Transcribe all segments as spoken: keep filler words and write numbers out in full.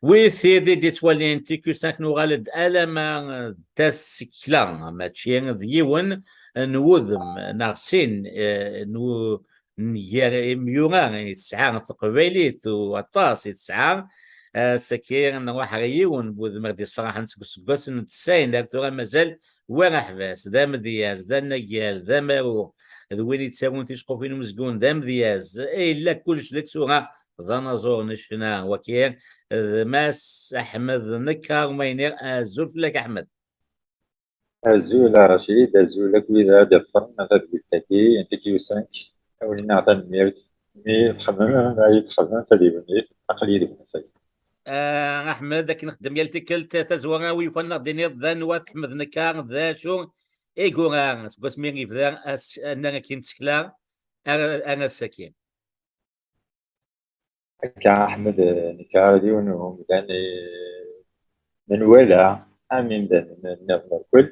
Wid tid i d-ittwalin T Q cinq, nuɣal-d alama d tasekla, mačči d yiwen n wudem neɣ sin, eh, n wu-, n yir imyura i tesɛa teqbaylit, u aṭas i tesɛa. Ass-agi nruḥ ɣer yiwen n wudem i ɣ-d-yessefraḥen seg useggas n tesɛin ar tura, mazal war aḥbas, d amedyaz, d anagar, d amaru, d win yettarun ticeqqufin umezgun, d amedyaz, yella kullec deg tura, d anaẓur n ccna. Wagi d Mass Ḥmed Nekkar, ma iniɣ azul fell-ak a Ḥmed. Azul a Racid, azul akk wid ara d-iḍefren tadwilt-agi n T Q cinq. A wen-iniɣ tanemmirt mi txedmem, ay txedmem tadiwennit, aql-iyi deg unafag. Ah, Ḥmed, akken nxeddem yal tikkelt, tazwara wi yufan ad d-tiniḍ d anwa-t Ḥmed Nekkar, d acu i yura seg wasmi i yebda as-, annar-agi n tsekla ar, ar ass-agi. Akka, Ḥmed, eh, Nekkar d yiwen n umdan, eh, menwala am imdanen nniḍen irkul.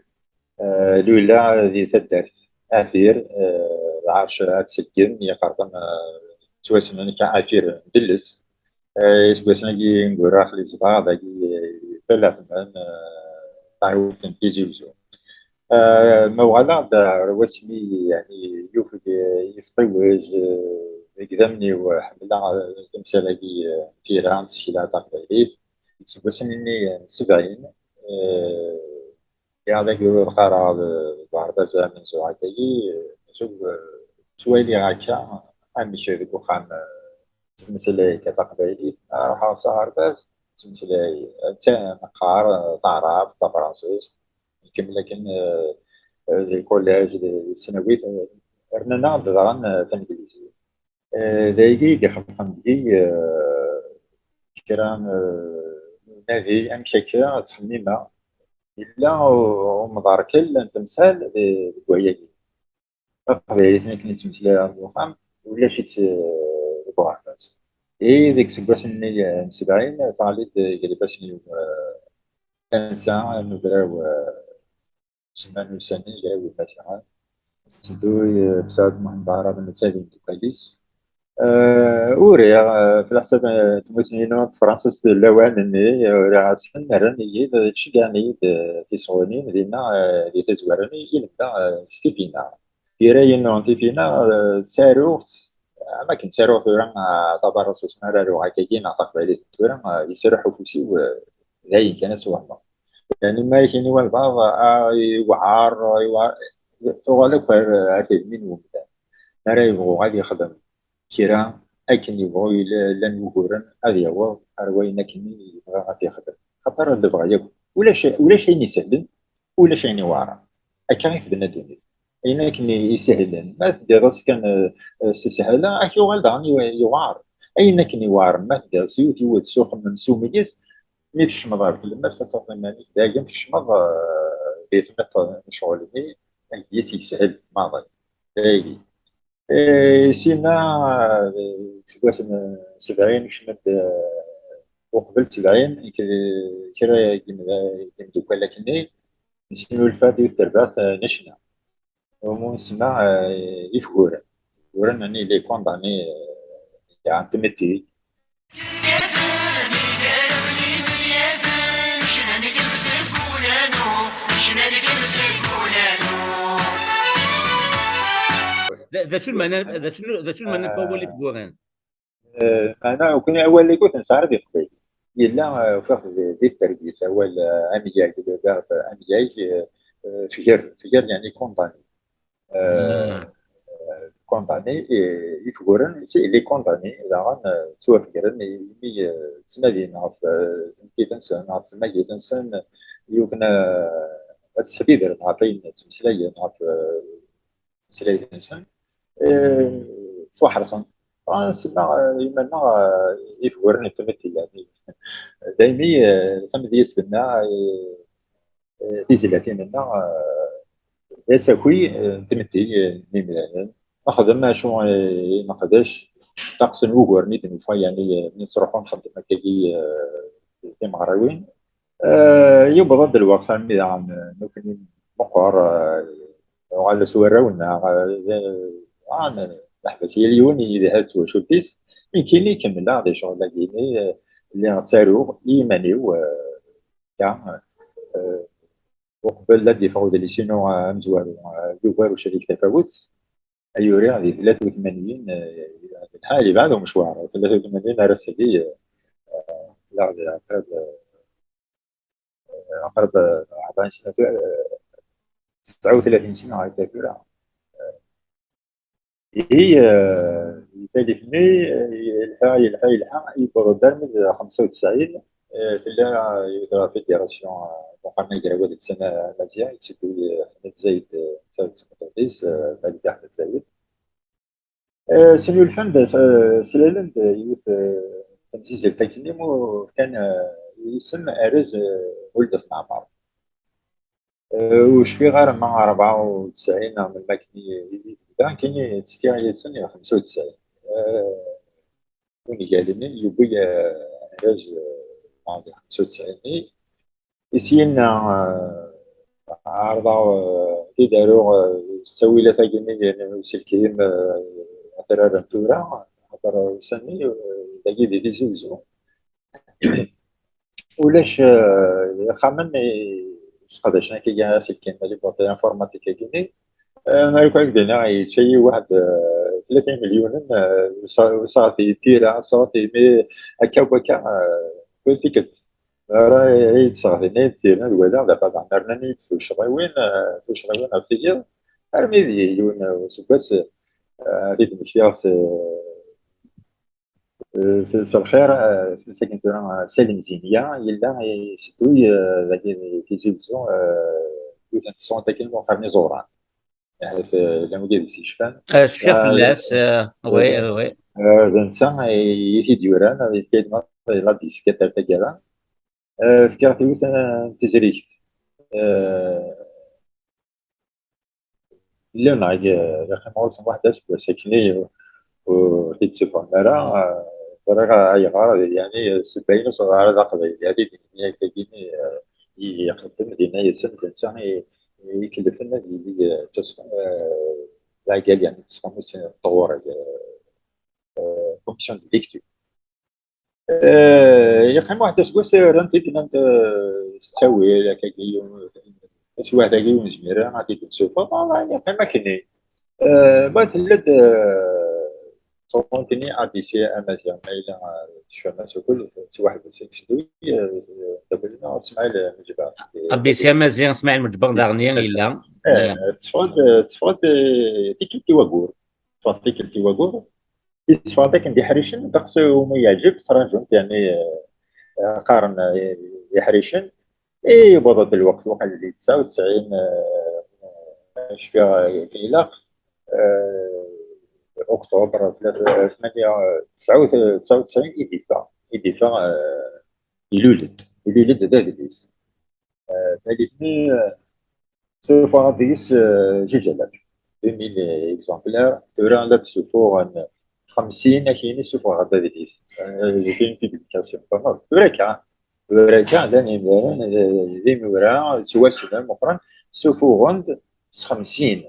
Eh, lula di taddart Afir, eh, lɛerc At Selgem, yeqrben, eh, yettwasemman akka Afir n Delles. Eh, iseggasen-agi ineggura aql-i zedɣeɣ dagi, eh, Talaxman, eh, taɛiwt n Tizi Uzzu. Eh, ma uɣaleɣ-d ar wasmi, yani, yufeg, eh, yefṭiwej, eh, deg idammen-iw, eh, ḥemmleɣ, eh, timsal-agi, eh, n tira, n tsekla taqbaylit. Seg wasmi-nni, eh, n sebɛin, eh, Lliɣ dagi ur qqareɣ d, d uɣerbaz amenzu akkagi, eh, mazal, eh, ttwaliɣ akka amek deg uxxam, eh, ttmeslay akka taqbaylit, ma ruḥeɣ s aɣerbaz, ttmeslay, eh, tta-, neqqar, eh, taɛrabt, tafransist, nkemmel akken, eh, eh, di lkullaj, di, di tesnawit, eh, rnan-aɣ-d daɣen, eh, tanglizit. Eh, d ayagi i d-ixelqen deg-i, eh, kra, eh, n unadi, amek akka ad ttxemmimeɣ. Yella u-, umḍerkel n temsal di-, deg wayagi. Taqbaylit akken i ttmeslayeɣ deg uxxam, ulac-itt, eh, deg uɣerbaz. I deg iseggasen-nni, eh, n sebɛin, teɣli-d deg ifassen-iw, eh, tansa n ugraw, eh, Semman ussan-nni, gar wid ma sɛan. Tteddu, eh, Saɛid Muḥend Aɛrab netta d imeddukal-is. Eh, uriɣ, eh, f leḥsab, eh, tmussni-inu n tefransist n lawan-nni, eh, uriɣ-asen, rran-iyi-d, ceggɛen-iyi-d, eh, tisɣunin, dinna, eh, di tazwara-nni i lemdeɣ, eh, s tifinaɣ. Tira-inu n tifinaɣ, eh, ttaruɣ-tt, am akken ttaruɣ tura, eh, tabarrust mi ara aruɣ akkagi, neɣ taqbaylit n tura, eh, yesruḥ ufus-iw, eh, d ayen kan ad twehmeḍ. Yani, ma ak-yini walbeɛḍ, ah, yewɛer, yewɛer, tuɣal akk ar, ar tedmi n umdan. Mi ara yebɣu ad yexdem kra akken yebɣu, yella, llan wuguren ad yaweḍ ar wayen akken yebɣa ad t-yexdem. Xaṭer lebɣi yakk. Ulac, ulac ayen isehlen, ulac ayen iweɛren. Akka i tebna ddunit. Ayen akken i isehlen, ma teddiḍ-as kan, eh, eh, s sshala, ad k-yuɣal daɣen iwe-, yewɛer. Ayen akken iweɛren, ma teddiḍ s yiwet yiwet s uxemmem s umeyyez, mi tkecmeḍ ɣer tlemmast, ad tafeḍ iman-ik dayen tkecmeḍ, eh, di tmiḍt n ccɣel-nni, ayen i s-yeshel maḍi. Dagi. Eh, sima, eh, seg wass n sebɛin, kecmen-d, eh, uqbel sebɛin, nekk d kra n yimda-, n yimeddukal akkenni, nesnulfa-d yiwet terbaɛt, eh, n ccna. Umu nsemma, eh, ifguren. Ifguren, yani, les condamnés, eh, n tmetti. D, d acu lmeɛna, d acu, d acu lmeɛna n wawal ifguren? Eh, meɛna, ukni awal-agi ur t-nesɛi ara di teqbaylit. Yella, eh, ufiɣ di, di tergit, awal, eh, amyag, verbe amyag, eh, eh, fger, fger, yani condamné. Eh, condamné, eh, ifguren, si, les condamnés, daɣen, eh, ttwafegren, imi, eh, ttnadin ɣef, eh, tnekkit-nsen, ɣef tmagit-nsen, yukken, eh, ad sseḥbibren ɣef ayen ttmeslayen, ɣef, eh, tutlayt-nsen, eh, ttwaḥerṣen. Dɣa nsemma, eh, iman-nneɣ, eh, ifguren n tmetti, yani, daymi, eh, tamedyazt-nneɣ, eh, eh, tizlatin-nneɣ, eh, d asaki, eh, n tmetti, eh, n yimdanen. Nexdem acu, eh, i neqdec, ddeqs n wuguren i d-nufa, yani, eh, mi nettruḥu nxeddem akkagi, eh, timeɣriwin. Eh, yewweḍ-d lweqt armi daɣen, eh, nukni meqqer, eh, uɣal s warraw-nneɣ, eh, ah, n-, neḥbes yal yiwen yedha d twacult-is, nekkini kemmleɣ di ccɣel-agi-nni, eh, lliɣ ttaruɣ i yiman-iw, eh, ya, eh, uqbel ad d-yeffeɣ udlis-inu, eh, amezwaru, eh, yugar ucerrig tafawet, ay uriɣ di tlata u tmanyin, eh, lḥal yebɛed umecwar, tlata u tmanyin ar ass-agi, eh, eh, la, la, qrib, eh, qrib, eh, rebɛin sna, eh, tesɛa u tlatin sna ɣer tura. Eh, ihi, eh, tallit-nni, eh, yelḥa, yelḥa, yelḥa, yewweḍ-d armi d xemsa u tesɛin, eh, tella yiwet la fédération, eh, Muqerna Agrawal n Tsanna Amaziɣ, yetteddu, eh, Ḥmed Zayed, eh, d tmeṭṭut-is, eh, Malika Ḥmed Zayed. Eh, snulfan-d, eh, slalen-d yiwet, eh, temzizzelt akkenni mu fkan, eh, isem arraz, eh, Mulud At Mɛemmer. Eh, ur cfiɣ ara ma rebɛa u tesɛin neɣ melmi akken i, i, i tebda, akken i ttekkiɣ yid-sen i xemsa u tesɛin. Eh, ungal-nni yewwi, eh, arraz, eh, di xemsa u tesɛin-nni. Syin, eh, ɛerḍeɣ, eh, ad t-id-aruɣ, eh, s ttawilat-agi-nni n uselkim, eh, atrar n tura, axaṭer ussan-nni, eh, dagi di Tizi Uzzu. Ulac, eh, ixxamen i sseqdacen akka aselkim, les boîtes informatiques-agi-nni. Eh, ma ara ak-d-iniɣ, yečča-yi waḥed, eh, tlata imelyunen, eh, sa-, saɣet-iyi tira, saɣet-iyi mi akka wakka, eh, kul tikkelt. Mi ara iyi-d-sseɣtin, ay d tira, ad waliɣ d abadaɣ. Rnan-iyi-d tuccḍiwin, eh, tuccḍiwin ɣef tigiḍ, armi d yiwen, eh, useggas, eh, ad t-id-mmektiɣ s, s, s lxir, eh, s akken tura, eh, Salim Zinia yella isedduy, eh, dagi di Tizi Wezzu, eh, yiwet n tesɣunt akken waqaren iẓuran. Ahat, eh, llan wid i s-yecfan. Eh, tecfa fell-as, eh, oui, oui, oui. Eh, d netta i t-id-yuran, yefka-d la disket ar taggara. Eh, fkiɣ-t yiwet n tezrigt. Eh, Llan, eh, yeqqim ɣur-sen waḥed aseggas akken-nni ur t-id-ssufɣen ara. Eh, ẓriɣ ayɣer, yeɛni, ssebba-inu ɣer d aqbayli, ad d-nini akka-nni, eh, i iqedden dinna yis-sen, d netta i, i ikellfen ad yili, eh, d tasf-, eh, d aɛeggal, yeɛni, d tasfamut n tɣuri, eh, eh, commission de lecture. Eh, yeqqim waḥed aseggas, rran-t-id, nnan-d, eh, s ttawil, akkagi, yiwen, taswiɛt-agi ur nezmir ara ad t-id-nessufeɣ, yeqqim akkenni. Eh, ma tella-d, eh, ttɣunt-nni A B C Amaziɣ, ma yella, eh, tecfam-as ukkul, tettwaḥbes deg Sedwi, eh, d akk-nneɣ Smaɛil Mejbeɣ. A B C Amaziɣ, Smaɛil Mejbeɣ daɣen yella. Eh, tetteffeɣ-d, tetteffeɣ-d, eh, tikkelt i wayyur. Tetteffeɣ-d tikkelt i wayyur. Yetteffeɣ-d akken d iḥricen, ddeqs umi yeɛǧeb, ttraǧun-t, yeɛni, eh, qqaren, eh, iḥricen. I yewweḍ-d lweqt, waqil di tesɛa u tesɛin, eh, cfiɣ, eh, ilaq, eh, Oktober, tlata, tmanya, tesɛa u tesɛin i d-iffeɣ, i d-iffeɣ, eh, ilul-d, ilul-d d adlis. Eh, tallit-nni, eh, ssufɣeɣ deg-s, eh, zuǧ alaf, deux mille exemplaires. Tura la d-ssufuɣen xemsin, akken i ssufɣeɣ-d adlis. Eh, j'ai fait une publication. Tura kan, tura kan, llan imdanen, eh, d imura, ttwassnen, meqqren, ssufuɣen-d s xemsin.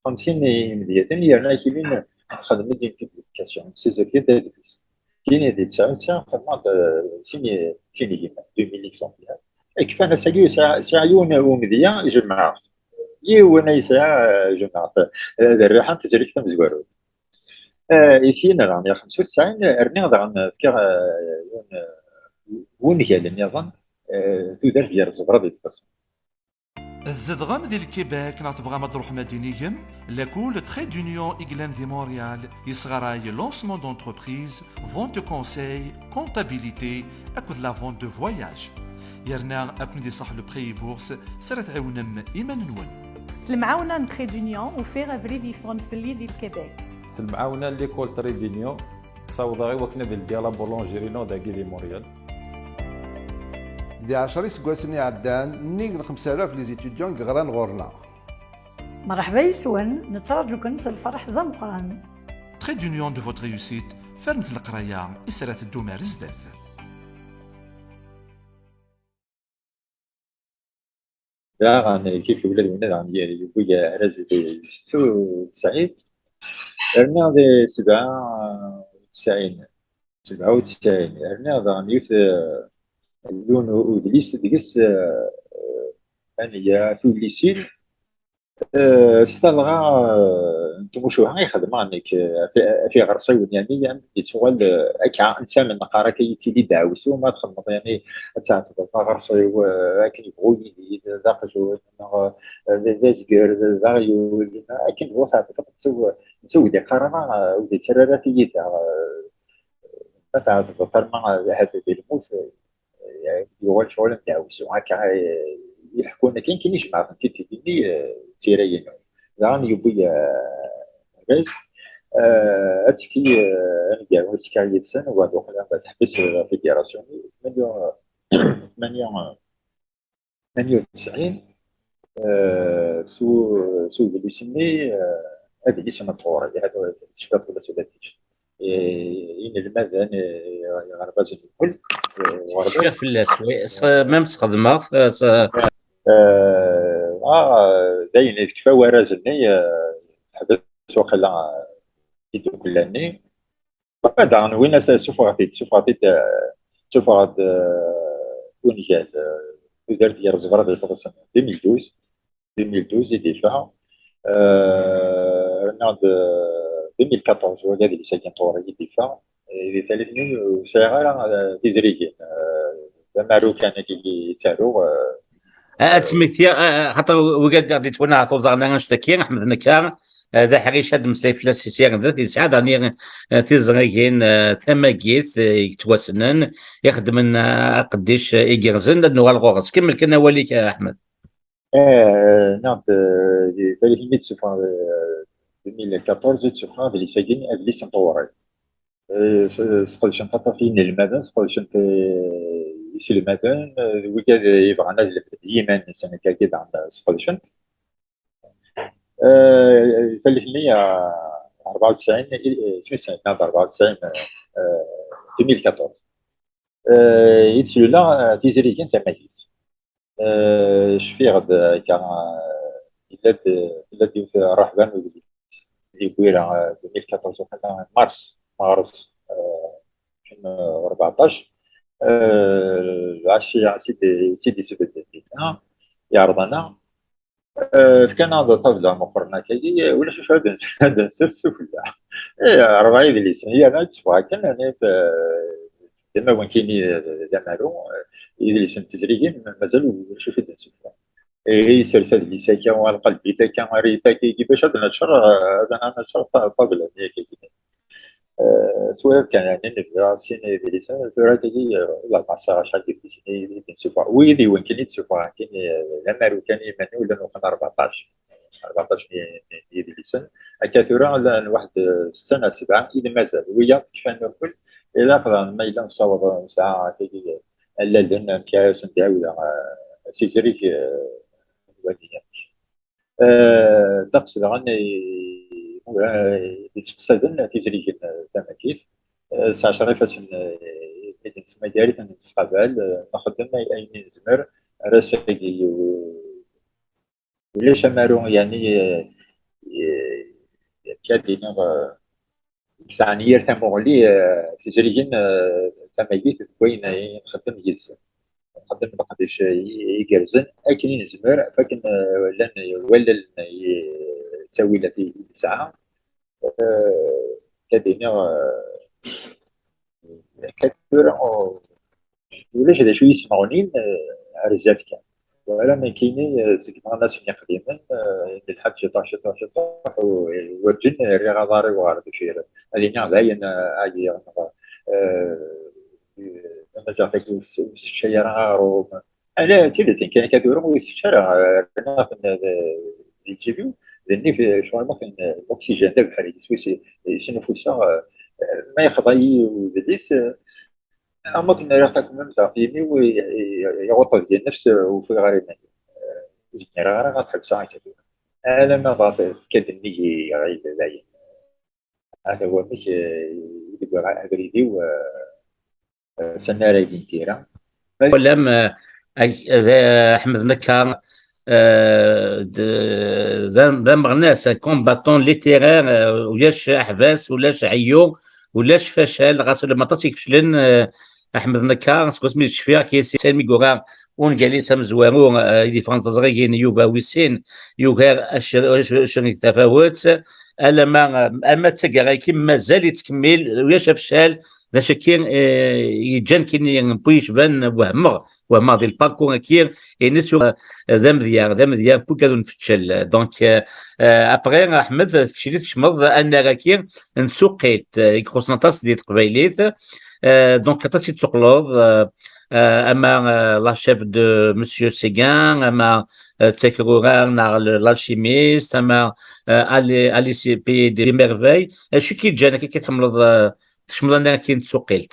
Xemsin imedyaten, yerna akkin xedmen-d une publication, ssezreg-d adlis. Kini di tesɛa u tesɛin xedmeɣ-d, eh, sin, sin igiman, deux mille exemplaires. Kfan ass-agi, sɛiɣ, sɛiɣ yiwen umedya, jemɛeɣ-t. Yiwen ay sɛiɣ, eh, jemɛeɣ-t. Eh, d rriḥa n tezrigt tamezwarut. Eh, i syin daɣen, ya xemsa u tesɛin, rniɣ daɣen, fkiɣ, eh, yiwen, eh, wungal nniḍen, eh, tudert gar ẓẓebra d iṭṭes. Tzedɣem di Lkibek neɣ tebɣam ad d-truḥem ad d-tinigem? Lakul Trait d'Union i yellan di Montréal yesɣaray lancement d'entreprise, vente de conseil, comptabilité akked la vente de voyage. Yerna ad ken-id-iṣaḥ le prêt et bourse s ara tɛiwnem iman-nwen. S lemɛawna n Trait d'Union, ufiɣ abrid yeffɣen fell-i di Lkibek. S lemɛawna n l'école Trait d'Union, ssawḍeɣ i wakken ad ldiɣ la boulangerie-inu dagi di Montréal. Di ɛecra iseggasen iɛeddan, nnig n xemsa alaf les étudiants i yeɣran ɣur-neɣ. Mreḥba yes-wen, nettraǧu-ken s lferḥ d ameqqran. Trait d'Union de votre réussite, fernet leqraya i s ara teddum ar zdat. Daɣen, kif ula d winna daɣen, yewwi arraz di setta u tesɛin, rniɣ di sebɛa u tesɛin. Sebɛa u tesɛin. Rniɣ daɣen yiwet, eh, yiwen u-, udlis deg-s, eh, eh, anya tullisin, eh, s talɣa, eh, n tmucuha i xedmeɣ nekk, eh, ɣef, ɣef iɣersiwen, yani, yani, yettuɣal, eh, akka, netta neqqar akka, yettili ddeɛwessu, ma txedmeḍ, yani, ad tɛetbeḍ aɣersiw, eh, akken yebɣu yili, d aqjun, neɣ, eh, d, d azger, d, d aɣyul, akken tebɣu tɛetbeḍ, netta ur, netta ur d-iqqar ara, eh, ur d-yettarra ara tiyita, eh, ma tɛetbeḍ arma ahat di lmut, eh, yuɣal ccɣel n ddeɛwessu. Akka, eh, i ḥekkun akken, akken i jemɛen tiddit-nni, eh, d tira-inu. Daɣen yewwi, eh, argaz, eh, ad tekki, eh, aneggaru, ad tekki yid-sen, u ad uqlen, teḥbes, eh, la fédération-nni, tmanya, tmanya, tmanya u tesɛin, eh, s u-, s udlis-nni, eh, adlis n tɣuri, hada tecfiḍ fell-as ula d kečč. Eh, inelmaden, eh, iɣerbazen mkul, eh, uɣerbaz. Cfiɣ fell-as, wi, s-, même sxedmeɣ-t, eh, s-, eh, ah, dayen, tekfa warraz-nni, eh, teḥbes waqila, eh, tiddukla-nni. Daɣen win-as suffɣeɣ-t-id, suffɣeɣ-t-id, eh, suffɣeɣ-d, eh, ungal, eh, tudert gar ẓẓebra d lferṣ, deux mille douze, deux mille douze i d-yeffeɣ. Eh, rniɣ-d, eh, deux mille quatorze, wagi adlis-agi n tɣuri i d-yeffeɣ. Eh, di tallit-nni ur sɛiɣ ara, eh, tizrigin. Eh, d amaru kan i yettaru, eh. Ad smektiɣ, eh, eh, xaṭer wigad i ɣ-d-yettwanaɣ tuẓaɣna annect-agi, Ḥmed Nekka, eh, d aḥric ad d-meslay fell-as si sirdet, yesɛa daɣen, eh, tiẓrigin, eh, tamagit, eh, yettwassnen, ixeddmen, eh, aqeddic, eh, igerrzen, ad nuɣal ɣur-s. Kemmel kan awal-ik, eh, Ḥmed. Eh, nniɣ-d, eh, di tallit-nni d-suffɣeɣ, eh, deux mille quatorze, d-suffɣeɣ adlis-agi, adlis n tɣuri. Eh, s-, sqedcent aṭas yinelmaden, sqedcent, eh, iselmaden, eh, d wigad yebɣan ad lemden i yiman-nsen, akka i daɣen sqedcent. Eh, tallit-nni, eh, rebɛa u tesɛin, eh, smi sɛeddaɣ rebɛa u tesɛin, eh, eh, deux mille quatorze. Eh, i d-sluleɣ, eh, tizrigin tamagit. Eh, cfiɣ-d, eh, akka, eh, yella-d, yella-d yiwet rreḥba n udlis di Bwira, eh, deux mille quatorze, waqila mars, mars, eh, ألفين وأربعطاش. Eh, lɛecc-, lɛecc-, i d-, i d-isbedden dinna, yeɛreḍ-aneɣ. Eh, fkan-aɣ-d ṭṭabla meqqren akkagi, eh, ulac acu ad n-, ad nsers sufella. Eh, rebɛa idlisen, yerna ad tteffeɣ akken, yani, eh, d amawen kini, eh, d amaru, eh, idlisen n tezrigin, ma-, mazal ulac acu ad d-nsufella. Eh, isers adlis akka, alqalbit akka, arrit akkagi, bac ad neččer, eh, ad neččer ṭa-, ṭṭabla-nni akkagi. Eh, tura kan, yani, nebda sin yidlisen, tura tagi, eh, la, ma sɛiɣ acḥal n yidlisen i, i d-nessufeɣ. Wid iwen kan i d-sufeɣ, kan, eh, d amaru kan i iman-iw, llan uxen rbeɛṭac. Rbeɛṭac n, n, n yidlisen. Akka tura, llan waḥed, eh, setta neɣ sebɛa i d-mazal. Wiyaḍ kfan akk, ilaq daɣen ma yella nessaweḍ, nesɛa tagi, eh, allalen, amek ara sen-d-ɛawdeɣ, eh, s izrig, eh, n wadi amek. Eh, ddeqs daɣen i, i, iseqsaden tizrigin, eh, tamagit. Eh, s ɛecra ifassen, eh, i d-nesmagar-iten, nettqabal, eh, nxeddem ay-, ayen i nezmer, ar ass-agi, u-, ulac amaru, yani, eh, eh, akka ad d-iniɣ, eh, yesɛan yir tamuɣli, eh, tizrigin, eh, tamagit deg wayen ay nxeddem yid-sen. Nxeddem leqdic, eh, i-, igerrzen akken i nezmer, ɣef wakken, eh, llan wallalen i ttawilat i nesɛa. Eh, ad iniɣ, eh, akka tura, oh, ulac d acu yesmeɣnin, eh, ar zdat kan. Wala nekkini, eh, segmeɣ-asen iqdimen, eh, nelḥa-d ciṭuḥ, ciṭuḥ, ciṭuḥ, u, eh, werǧin rriɣ aḍar-iw ɣer deffir. Ad iniɣ dayen, eh, ɛyiɣ, neɣ, eh, eh, amaziɣ tagi ur s-, ur seččay ara aɣrum. Ala, d tidet, nekk, nekk ad ur, ur sečč ara, eh, rriɣ-ten, eh, di lǧib-iw, d nnif, eh, ccɣel ma ten, eh, l'oxygène d abeḥri, s wis, eh, snuffuseɣ, eh, eh, ma yexḍa-yi udlis, eh, am akken rriɣ takmamt ɣef yimi-w, i, i, iɣuṭṭ deg-i nnefs, ur ufiɣ ara iman-iw. Ur zmireɣ ara ad ḥebseɣ akka tura. Alamma dɣa tefka-d nnig-i ɣil dayen. Ata wamek, eh, i d-wwiɣ abrid-iw, eh, eh, s annar-agi n tira. Twalam, eh, ak-, d, Ḥmed Nekka, eh, d, d am-, d ameɣnas, un combattant littéraire, eh, ulac aḥbas, ulac ɛeyyu, ulac facal, ɣas ula ma aṭas i ifeclen, eh, Aḥmed Nekkar, seg wasmi d-cfiɣ, kis sami yura ungal-is amezwaru, eh, i d-yeffɣen teẓrigin, Yuba wis sin, yugar acer-, acer-, acerrig tafawet, alama, eh, ama d taggara-agi mazal yettkemmil, ulac afcal, d acu-agi, eh, yeǧǧan kini n wi yecban wehmeɣ, wehmeɣ di lparkur-agi, ines yuɣ, eh, d amedya, d amedya n wigad n ufeččel. Donc, eh, eh, après, Aḥmed, keččini tkecmeḍ annar-agi n tsuqilt, eh, i ixuṣṣen aṭas di teqbaylit. Eh, donc, aṭas i d-tuqleḍ, eh, eh, ama, eh, la chef de Monsieur Séguin, ama, eh, d takrura neɣ le-, l'alchimiste, ama, eh, Alice, Alice au pays des merveilles. Acu i k-yeǧǧan akka i tḥemmleḍ, eh, tkecmeḍ annar-agi n tsuqilt?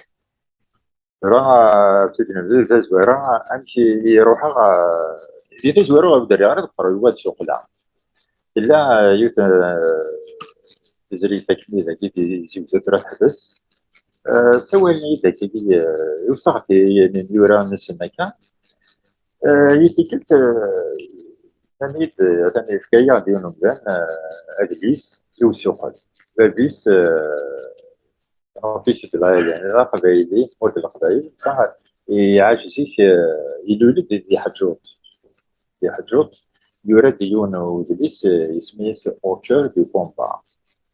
Ra, eh, tidnebdut tazwara, amek i, i ruḥeɣ, eh, di tazwara ur d-rriɣ ara deg uqerruy-iw ad suqleɣ. Tella, eh, yiwet, eh, tezrigt akkenni dagi di Tizi Wezzu tura teḥbes. Eh, ssawalen-iyi-d akkagi, eh, i usaɣti n yura-nsen akka. Eh, i tikkelt, eh, nnan-iyi-d, eh, atan yefka-yaɣ-d yiwen umdan, eh, adlis i usuqel. Bab-is, eh, Ṛebbi s-, d la-, yani, d aqbayli, ur d leqbayel, netta iɛac-ik, eh, ilul-d di Ḥeǧǧuṭ. Di Ḥeǧǧuṭ, yura-d yiwen udlis, eh, isem-is Au cœur du combat.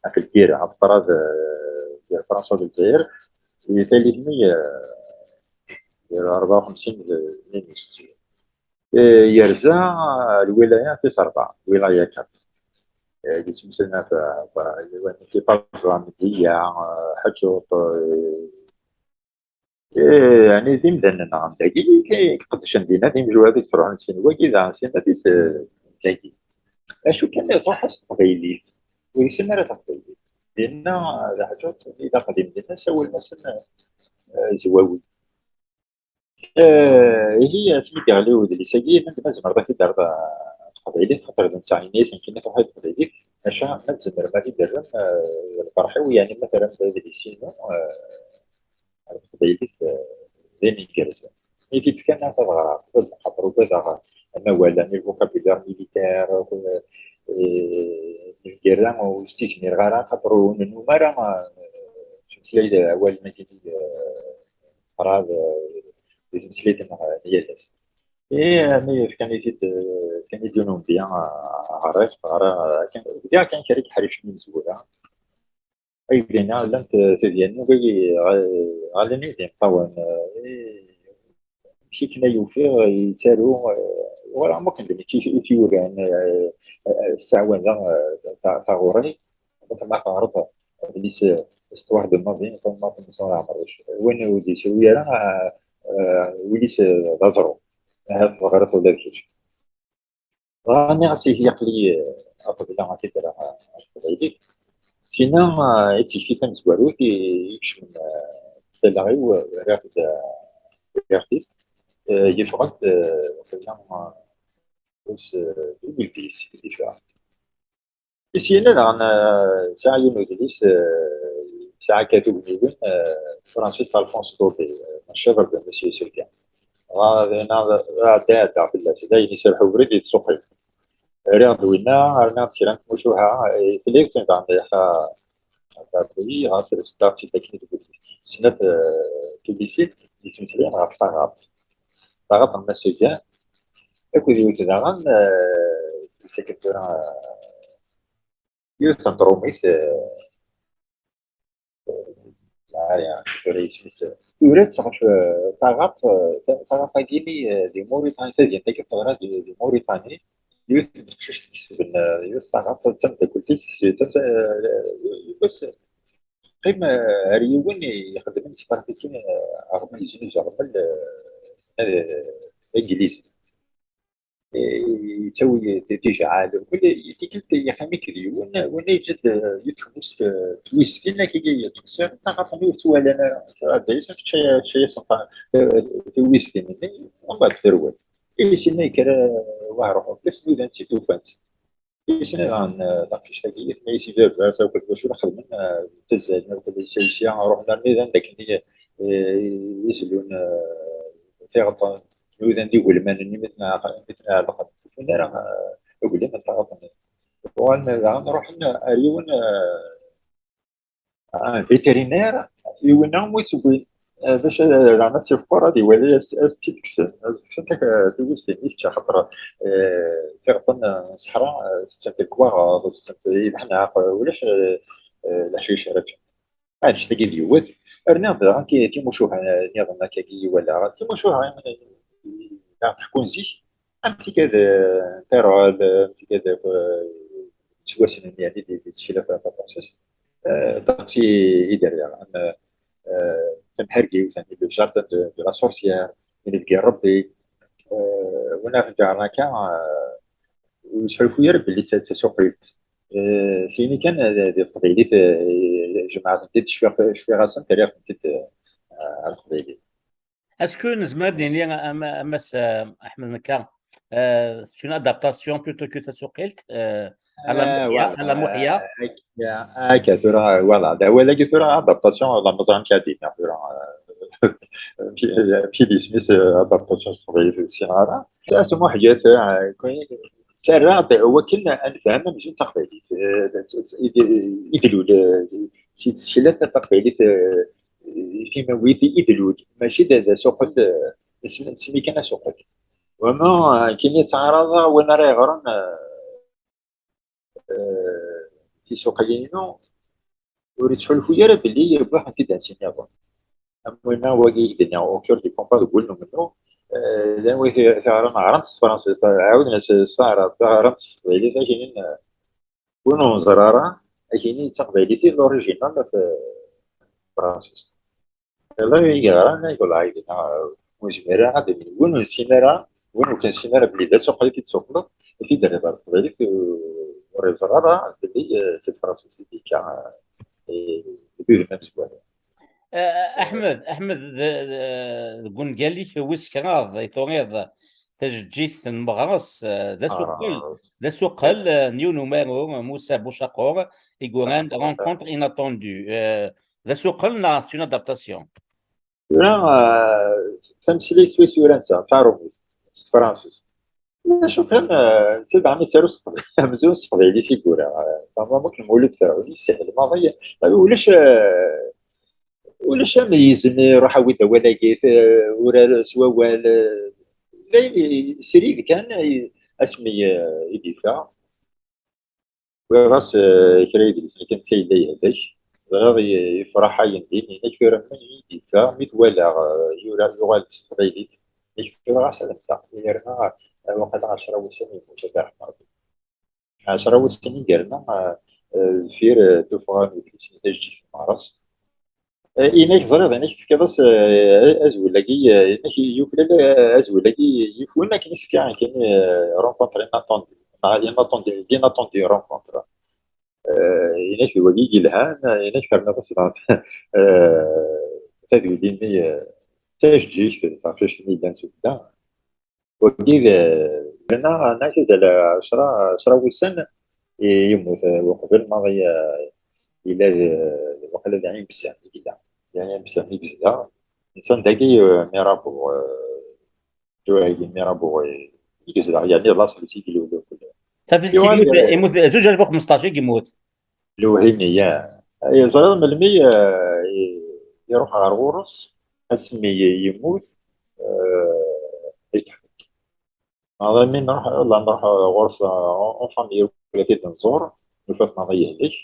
Ɣef lgirra, ɣef ṭṭrad, eh, gar Fransa d Lezzayer, di tallit-nni, eh, gar rebɛa u xemsin d tnin u settin. Eh, yerza, eh, lwilaya tis rebɛa, wilaya quatre. Eh, yettmeslay ɣef, ɣef, ɣef, ɣef Paẓa, Mdiya, eh, Ḥeǧǧuṭ, eh, eh, yani d imdanen nɣan dagi, i, i iqeddcen dinna, d imejwad i yettruḥun sin wagi, daɣen sin ad is-, eh, dagi. Acu kan, iruḥ-as teqbaylit, ur yessin ara taqbaylit. Dinna, eh, d Ḥeǧǧuṭ, d aqdim dinna, sawlen-asen, eh, Zwawi. Eh, ihi, asmi d-yeɣli udlis-agi, yenna-d ma tzemreḍ ad t-id-terreḍ, eh, s teqbaylit, xaṭer d netta, yenna-yas nekkini truḥ-iyi teqbaylit, maca ma tzemrem ad t-id-terrem, eh, d lferḥ-iw, yani ma terram-d adlis-inu, eh, ɣer teqbaylit, eh, d ayen igerrzen. I t-id-fkan ad ɣreɣ, xaṭer ugadeɣ amawal, yani le vocabulaire militaire, eh, eh, lgerra ur s-tt-izmireɣ ara, xaṭer ur nennum ara, eh, nettmeslay awalen-agi, eh, qrib, eh, di tmeslayt-nneɣ, eh, n yal ass. Ih, mi fkan-it-id, eh, fkan-id yiwen umedya, eh, ɣriɣ, ɣriɣ, eh, akken, bdiɣ kan kra n yeḥricen imezwura. Ay dinna llant, eh, tedyanin, ɣ-, ɣallen-iyi-d imeṭṭawen, eh, amek akken ay ufiɣ yettaru, eh, wala am wakken d nekk i t-, i t-yuran, eh, eh, eh, sseɛwaneɣ, eh, ta-, taɣuri. Ma teɣreḍ adlis, eh, Histoire de ma vie, n Faḍma Mensur Ɛemruc. Win ur d-yesru ara, eh, eh, win-is, eh, d aẓru. Ahat teɣriḍ ula d kečč. Dɣa nniɣ-as ihi aql-i, eh, aqbel ad t-id-rreɣ, eh, s teqbaylit. Sina, eh, i d tikti tamezwarut i, i ikecmen, eh, s allaɣ-iw, eh, rriɣ-t-id, eh, rriɣ-t-id, eh, yeffeɣ-d, eh, waqila, eh, ass, eh, deux mille dix i d-yeffeɣ. Syin daɣen, eh, sɛiɣ yiwen udlis, eh, sɛiɣ akka tugniwin, eh, Francis Alphonse Daudet, eh, Un chef-d'œuvre de Monsieur Séguin. Dɣa dinna, ɛedda, ɛeddaɣ fell-as, d ayen iserreḥ ubrid i tsuqilt. Rriɣ-d winna, rniɣ-d kra n tmucuha, eh, fell-i kan daɣen, eh, ɣas resdeɣ-tt-id akken i tewwet snat, eh, tulisin yettmeslayen ɣef taɣaṭ. Taɣaṭ n Mass Séguin, akked yiwet daɣen, eh, tessakel tura, eh, yiwet n tṛumit, eh, eh, aya, tura isem-is, eh, tura-tt ɣef, eh, taɣaṭ, eh, ta-, taɣaṭ-agi-nni, eh, di Muritani, tadyant-agi teḍra di, di Muritani, yiwet n teqcict kesben, eh, yiwet taɣaṭ d tameddakelt-is, eh, yiwet, eh, teqqim, eh, ar yiwen ixeddmen s tṛafikin, eh, aɣmal, yeznuzu aɣmal, eh, eh, d anglizi. Eh, yettawi ti-, tijɛal, mkul tikkelt yeqqim-ik d yiwen, winna yeǧǧa-d, eh, yiwet txemmust, eh, twiztin, akkagi yettqeṣṣir, taɣaṭ-nni ur tt-walan ara, ɛedda-yasen, tečča-, tečča-yasen ta-, eh, tiwiztin-nni, umbeɛd terwel. Ihi sinna yekker, eh, wah ruḥ ufus, nudan-tt-id ufan-tt. Isni daɣen, eh, taqcict-agi, tenna-yas i baba-s akked wacu la xedmen, eh, ttazzalen akked sya u sya, ruḥen armi d anda akken i, eh, i zellun, eh, tiɣeṭṭen, nudan d igelman-nni mi ten-ɛeq-, mi ten-ɛellqen. Ur win ara, eh, aglim n taɣaṭ-nni. Uɣalen daɣen ruḥen ar yiwen, eh, Ah, vétérinaire, i winna mu yessewwin, eh, bac ad, ad, ad tt-ifuqer, ad iwali, ad s-, ad s-tt-id-kksen, ad s-kksen tak-, tugust-nni, kečč, axaṭer, eh, tiɣeṭṭen, eh, n ṣṣeḥra, eh, tettent lekwaɣeḍ, tettent ibeḥneq, eh, ulac, eh, eh, leḥcic ara ččen. Annect-agi d yiwet. Rniɣ daɣen ti-, timucuha nniḍen akkagi i walaɣ. Timucuha i, i, i aɣ-d-ḥkun zik, am tigad, eh, n Tirol, am tigad, eh, yettwassnen, yani, di, di tsekla ta-, tafransist. Eh, donc, i, i d-rriɣ, am, eh, tamhergiwt, yani, le jardin de, de la sorcière, inebgi n Rebbi, eh, win ara ten-ǧeɛren akka, eh, ur yettḥulfu ara belli d ta-, d tasuqilt. Eh, syin kan, eh, di teqbaylit, eh, jemɛeɣ-tent-id, cfiɣ, cfiɣ-asent, rriɣ-tent-id, eh, ar teqbaylit. Est-ce que nezmer ad nini, a, a, a Mass, eh, Ahmed Nekka, eh, c'est une adaptation plutôt que tasuqilt, eh, à la, ah, Muḥya, voilà, à la Muḥya? Akka, akka, tura, voilà, d awal-agi tura, adaptation, la meẓra amek ad d-iniɣ tura, eh, amek, amek i d-isem-is, eh, adaptation s teqbaylit ur ssineɣ ara. Asmuḥya, tura, eh, terra-d wakken ad nefhem amzun d taqbaylit, eh, i d-, i d-lul, eh, si tsekla taqbaylit, eh, timawit i d-lul, mačči d, d asuqel, eh, nesmi, nesmi kan asuqel. Wama, eh, kini ttɛaraḍeɣ win ara yeɣren, eh, eh, tisuqilin-inu, ur yettḥulfu ara belli wwiɣ-tent-id ansi nniḍen. Am winna wagi i k-d-nniɣ, au cœur du combat, deg wul n umennuɣ, eh, llan wid i t-iɣran ɣran-t s tefransist, ɛawden-as s taɛrabt, ɣran-t s teqbaylit, akinin, eh, win ur nẓer ara, akinin d taqbaylit i d l'original ɣef, eh, tefransist. Yella i yeɣran, ay wala, ay dinna, ur yezmir ara ad d-, win ur nessin ara, win ur k-nessin ara belli d asuqel i t-id-tsuqleḍ, i t-id-terriḍ ɣer teqbaylit, ur, ur iẓer ara belli, eh, si tefransist i d-yekka, eh, i, i d udem amezwaru. Eh, Aḥmed, Aḥmed, d-, d-, deg ungal-ik wis kraḍ i turiḍ tajeǧǧigt n Meɣres, eh, d asuqel, ah, d asuqel, eh, n yiwen umaru, Musa Bucaqur, i yuran Rencontre inattendue. Eh, d asuqel neɣ c'est une adaptation? Tura, eh, tameslayt wis ura netta, d taṛumit, s tefransist. D acu kan, eh, netta daɣen yettaru s teqbaylit, amzun s teqbaylit i yura. Eh, meɛna akken Mulud Ferɛun yessehel maḍi, eh, ulac, eh, ulac ameyyez-nni, ruḥ awi-d awal-agi, t-, urar s wawal, eh, d ayen srid kan, eh, asmi, eh, i d-yeffeɣ. Wwiɣ-as, eh, kra yedlisen kan, netta yella yehlek. Ẓriɣ ye-, yefreḥ ayen din, yenna-k tura mi d-yeffeɣ, mi t-walaɣ, eh, yura, yuɣal s teqbaylit. Yenna-k tura ɣas ad nteɣ, yerna, eh, waqila ɛecra wussan yemmut, ad iṛḥem Ṛebbi. Ɛecra wussan i yerna, eh, eh, deffir, eh, tuffɣa n udlis-nni tajeǧǧigt n Meɣres. Eh, inek ẓriɣ, inek tefkiḍ-as, eh, azwel-agi, eh, inek yuklal, eh, azwel-agi yufun akken i s-fkiɣ, akken, eh, rencontre inattendue, neɣ inattendue, l'inattendu rencontre. Eh, inek d wagi i yelhan, inek terniḍ-as daɣen, eh, taduli-nni, eh, d tajeǧǧigt, taqcict-nni yellan s ubda. Wagi d, yerna, yerna azal ɛecra, ɛecra wussan i yemmut, eh, uqbel maḍi, eh, yella d, waqila d Ɛin Bessam i yella. D Ɛin Bessam i yezdeɣ. Netta dagi, eh, Mirabeau, eh, tura-agi Mirabeau, eh, i yezdeɣ, yerna d laṣel-is i yelul. Safi, yuɣal yemmut, yemmut zuǧ alef u xmesṭac i yemmut. Lewhimi, ya. Ay, ẓriɣ melmi, eh, i-, iruḥ ɣer ɣur-s, asmi i-, yemmut, eh, i teḥbek. Maḍi mi nruḥ, la nruḥ ɣur-s, eh, en, en famille, ula t-id-nẓur, nufa-t maḍi yehlek.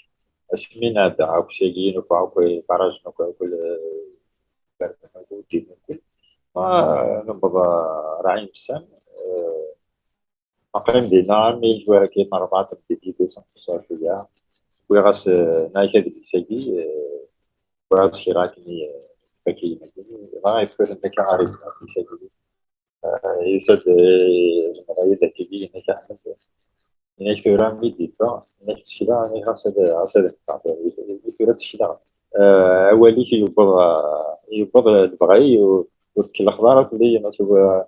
Asmi nɛedda akk syagi, nufa akk iqarajen akk, akk le-, berben akk, ddin akk. Ma newweḍ, eh, ar Ɛin Bessam, eh, Aql-in dinna armi d tura kan rebɛa temdidit i s-nqeṣṣer fell-a. Wwiɣ-as, eh, nɛik adlis-agi, eh, wwiɣ-as kra akken i, eh, tfakk-iyi-d. Dɣa yefka-ten akka ɣer adlis-agi. Eh, yusa-d, eh, zemreɣ yid-k-agi, yenna-k Aḥmed. Yenna-k tura mi d-yeffeɣ, yenna-k ttekleɣ, yenna-k ɣas ad, ɣas ad neffeɣ. Tura ttekleɣ. Eh, awal-ik yewweḍ, eh, yewweḍ lebɣi-w, ur, ur tkellex ara fell-i, yenna-k, eh,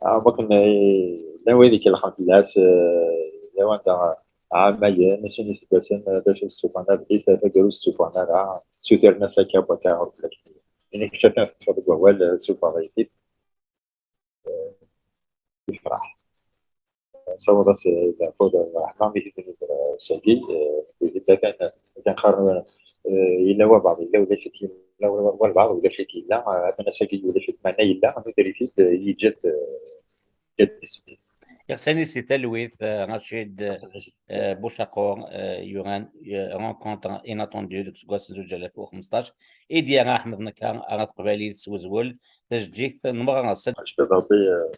am wakken, eh, llan wid ikellxen fell-as, eh, lawan da ɛamayen, sin iseggasen, eh, bac ad stufaɣen adlis, eh, taggara ur stufaɣen ara, ssutren-as akka, waka, ur fell-ak. Ini kečč atan teṭṭfeḍ deg wawal, eh, sufeɣ-it-id. Eh, yefreḥ. Saweḍ-as, eh, leɛfu d ṛṛeḥma i t-id-nniḍ, eh, sagi, eh, atan, atan qqaren, eh, Eh, yella wabeɛḍ, yella ulac-it, yella walbeɛḍ ulac-it, yella, eh, atan ass-agi ulac-it, meɛna yella, nuder-it-id, eh, yeǧǧa-t, eh, yeǧǧa-t isem-is. Yeɣsan-is si talwit, eh, Racid, eh, Bucaqur, eh, yuran, eh, Rencontre Inattendue deg useggas n zuǧ alaf u xmesṭac, i d-yerra Ḥmed Nekka ar teqbaylit s wezwel, tajeǧǧigt n meɣres. Acku Rebbi, eh,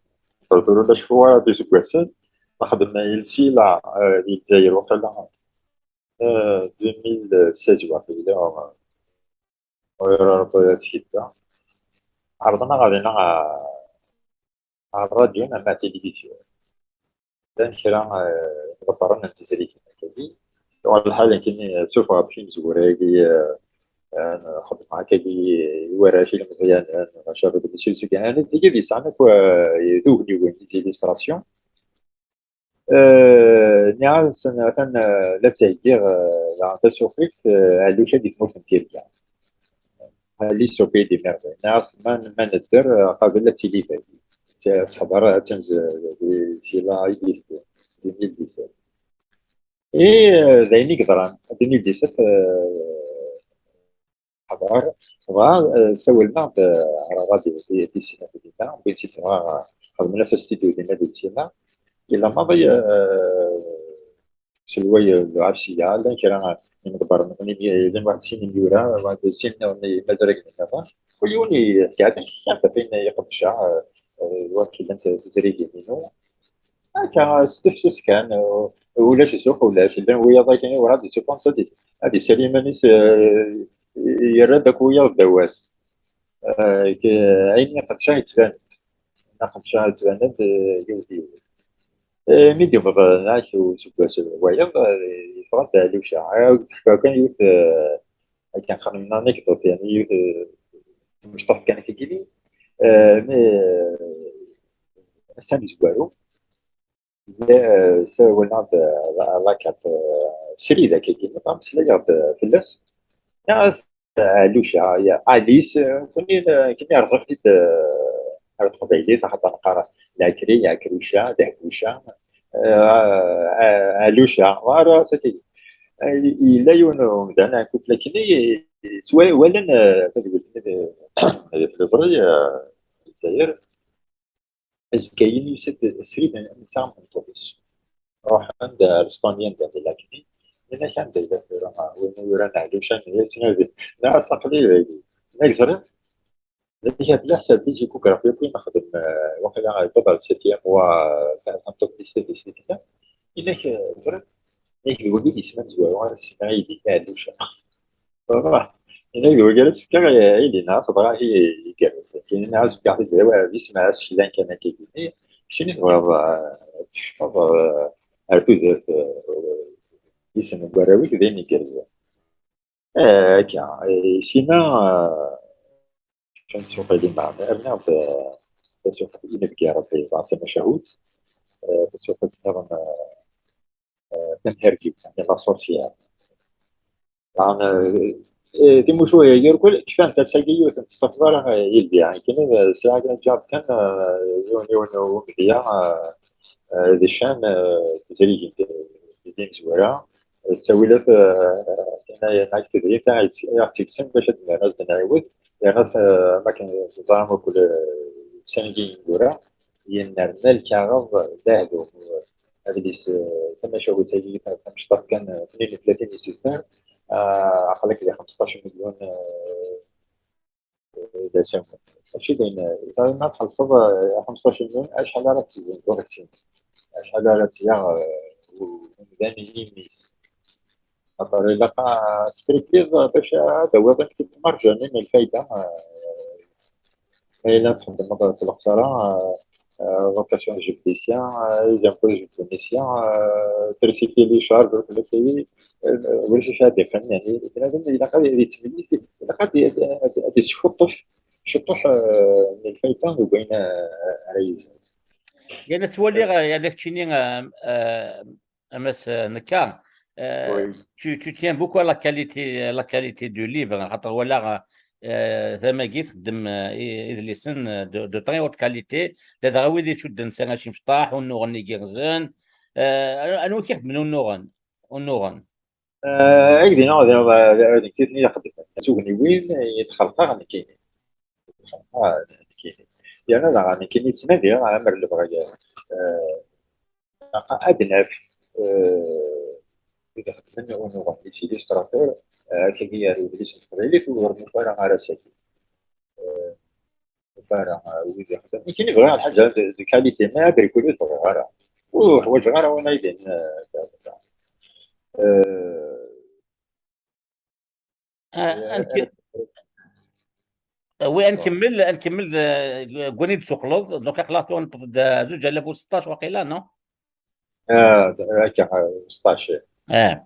ur d-cfu ara d iseggasen, nexdem iles ila, eh, di Lezzayer, waqila, eh, deux mille seize waqila, eh, ur Rebbi ad skidda. Ɛerḍen-aɣ ɣer dinna, eh, ɣer ṛṛadyu neɣ ɣer tilivizyu. Llan kra, eh, iḍebbren n tezrigin akkagi. Yuɣal lḥal nekkini, eh, ssufɣeɣ-d timezwura-agi, eh, eh, xeddmeɣ akkagi i warrac, ilemẓiyanen, maca d imsujji kan, tigi d yesɛan akk, eh, tugniwin, des illustrations. Eh, nniɣ-asen, atan, eh, la ttheggiɣ, eh, daɣen tasuqilt, eh, Ɛelluca di tmurt n Tirga. Alice au pays des merveilles. Nniɣ-as, ma, ma nedder, eh, qabel ad tili dagi. Teḥḍer, attan z-, di Sila i d-yeldin, deux mille dix-sept. Et, eh, d ayen i yeḍran. Deux mille dix-sept, eh, ḥḍer, dɣa, eh, sawlen-aɣ-d, eh, ɣer ṛṛadyu di, di Sina dinna, wwin-tt-id dɣa, xedmen-as astidyu dinna di Sina. Yella maḍi, eh, selway, eh, lɛefsiya, llan kra n yimḍebbren, llan waḥed sin imyura, waḥed sin nniḍen imazragen nniḍen, kul yiwen yeḥka-d amek kan, ayen iqeddec-aɣ, eh, eh, wamek llant tezrigin-inu. Akka, s tefses kan, eh, ulac zzux, ulac. Llan wiyaḍ akken i werɛad yettufan ad is-, ad isali iman-is, eh, yerra-d akk wiyaḍ ddaw-as. Eh, k-, ayen iqeddec-aɣ yettban-d. Ayen iqeddec-aɣ yettban-d, eh, yiwet yiwet. Eh, mi d-yewweḍ, eh, nak useggas wayeḍ, eh, yeffeɣ-d Ɛelluca. Eh, teḥka kan yiwet, eh, akken xedmen anekdot, yani, yiwet, eh, tmecṭuḥt kan akkagi. Eh, mi, eh, ass amezwaru, eh, sawlen-aɣ-d, eh, la, la carte, eh, srid akkagi, ameslayeɣ-d, eh, fell-as. Nniɣ-as, eh, Ɛelluca, ya Alice, eh, kuni, eh, kuni rẓiɣ-t-id, eh, ar teqbaylit, axaṭer neqqar Lɛekri, Ɛekruca, Dehbuca, eh, eh, Ɛelluca, ara saki. Eh, yella yiwen umdan, un couple akkenni, yettwali, walan, eh, tadwilt-nni di, di tliẓri, eh, Lezzayer. Azekka-yin yusa-d srid n, netta n tmeṭṭut-is. Ruḥen-d ar Spanya, anda di Lakni. Yenna-k anda yella tura win i yuran Ɛelluca, nna-yas, nna-as aql-i dagi. Nna-k ẓriɣ, nna-k ḥeṣleɣ-d les échographies akk i nexdem, eh, waqila yewweḍ ar septième wa, eh, tameṭṭut-is di Sina. Yenna-k, eh, ẓriɣ, nna-k d wagi i d isem amezwaru ara s-iniɣ aydi-nni Ɛelluca. Baba, yenna-k d wagi ara s-fkeɣ aydi-nni, dɣa i igerrez. Yenna-as fkeɣ-t-id d isem aseklan kan akka-yi. Keččini tebɣiḍ, eh, ad tkecmeḍ, eh, ar tudert, eh, isem n warraw-ik d ayen igerrzen. Eh, akka, eh, sina, eh, keččan tsuqilin daɣen. Rniɣ-d, eh, tasuqilt inebgi Rebbi yeẓra tamacahut, eh, tasuqilt nniḍen, eh, eh, tamhergiwt, yani la sorcière. Daɣen, eh, eh, timucuha-agi irkul kfant, ass-agi yiwet n tessafḍa ara, eh, yeldi. Akken, eh, sɛiɣ kan ǧǧiɣ-d kan, eh, yiwen, yiwen umedya, eh, eh, d ccan, eh, tezrigin d, d imezwura. Eh, ttawilat, eh, yenna-, yenna-k tedrimt, ay aɣ-tt-yekksen bac ad d-nerr, ad d-nɛiwed. Yerna, eh, am akken teẓram akk, eh, ussan-agi ineggura, yennerna lkaɣeḍ d ahdum. Adlis, eh, tamacahut-agi tamecṭuḥt kan, eh, tnin u tlatin iseggasen, eh, aql-ak di xmesṭac milyun, eh, d asawen. Mačči d ayen, eh, ẓriɣ ma txellṣeḍ, eh, xmesṭac milyun, acḥal ara tezzenzeḍ keččini? Acḥal ara tt-yaɣ, eh, u-, umdan i yimi-s? Axaṭer ilaq ad teskriftiḍ bac ad d-tawiḍ amek i tmarjanin lfayda, eh, ma yella txeddmeḍ s lexsara, eh, eh, rotation jebdisya, eh, les impôts jebdisya, eh, trisiti les charges, eh, ulac acu ara d-iqqen, yani, bnadem ilaq ad yettmeyyiz, ilaq ad, ad, ad, ad yeskuṭṭef ciṭuḥ, eh, n lfayda deg wayen, eh, ara yezzenz. Yerna ttwaliɣ, eh, yerna keččini, eh, eh, a Mass, eh, Nekka, eh, tu, tu tiens beaucoup à la qualité, la qualité du livre, xaṭer walaɣ, eh, tama-agi txeddem, eh, i-, idlisen, eh, de, de très haute qualité, ladɣa wid ittudden s imecṭaḥ, unuɣen igerrzen. Eh, anwa i k-ixedmen unuɣen? Unuɣen. Eh, ak d-iniɣ d, d, d nekkini i ixeddmen tugniwin i d-xelqeɣ nekkini. Ah, nekkini. Yerna daɣ nekkini ttnadiɣ amer lebɣi, eh, ad naf, eh, wid ixeddmen unuɣen, les illustrateurs, eh, akkagi ar udlis n teqbaylit ur nufi ara ar ass-agi. Eh, ur nufi ara, eh, wid ixeddmen. Nekkini bɣiɣ lḥaǧa de, de qualité, ma abrikuli ur bɣiɣ ara. Ur ḥwaǧeɣ ara win ay d-in, eh, da, da. Eh, Ah, ad nk-, oui, ad nkemmel, ad nkemmel d, deg wani d-tuqleḍ. Donc, aql-aɣ tura newweḍ-d zuǧ alaf u seṭṭac waqila, non? Ah, akka, eh, seṭṭac. Ah.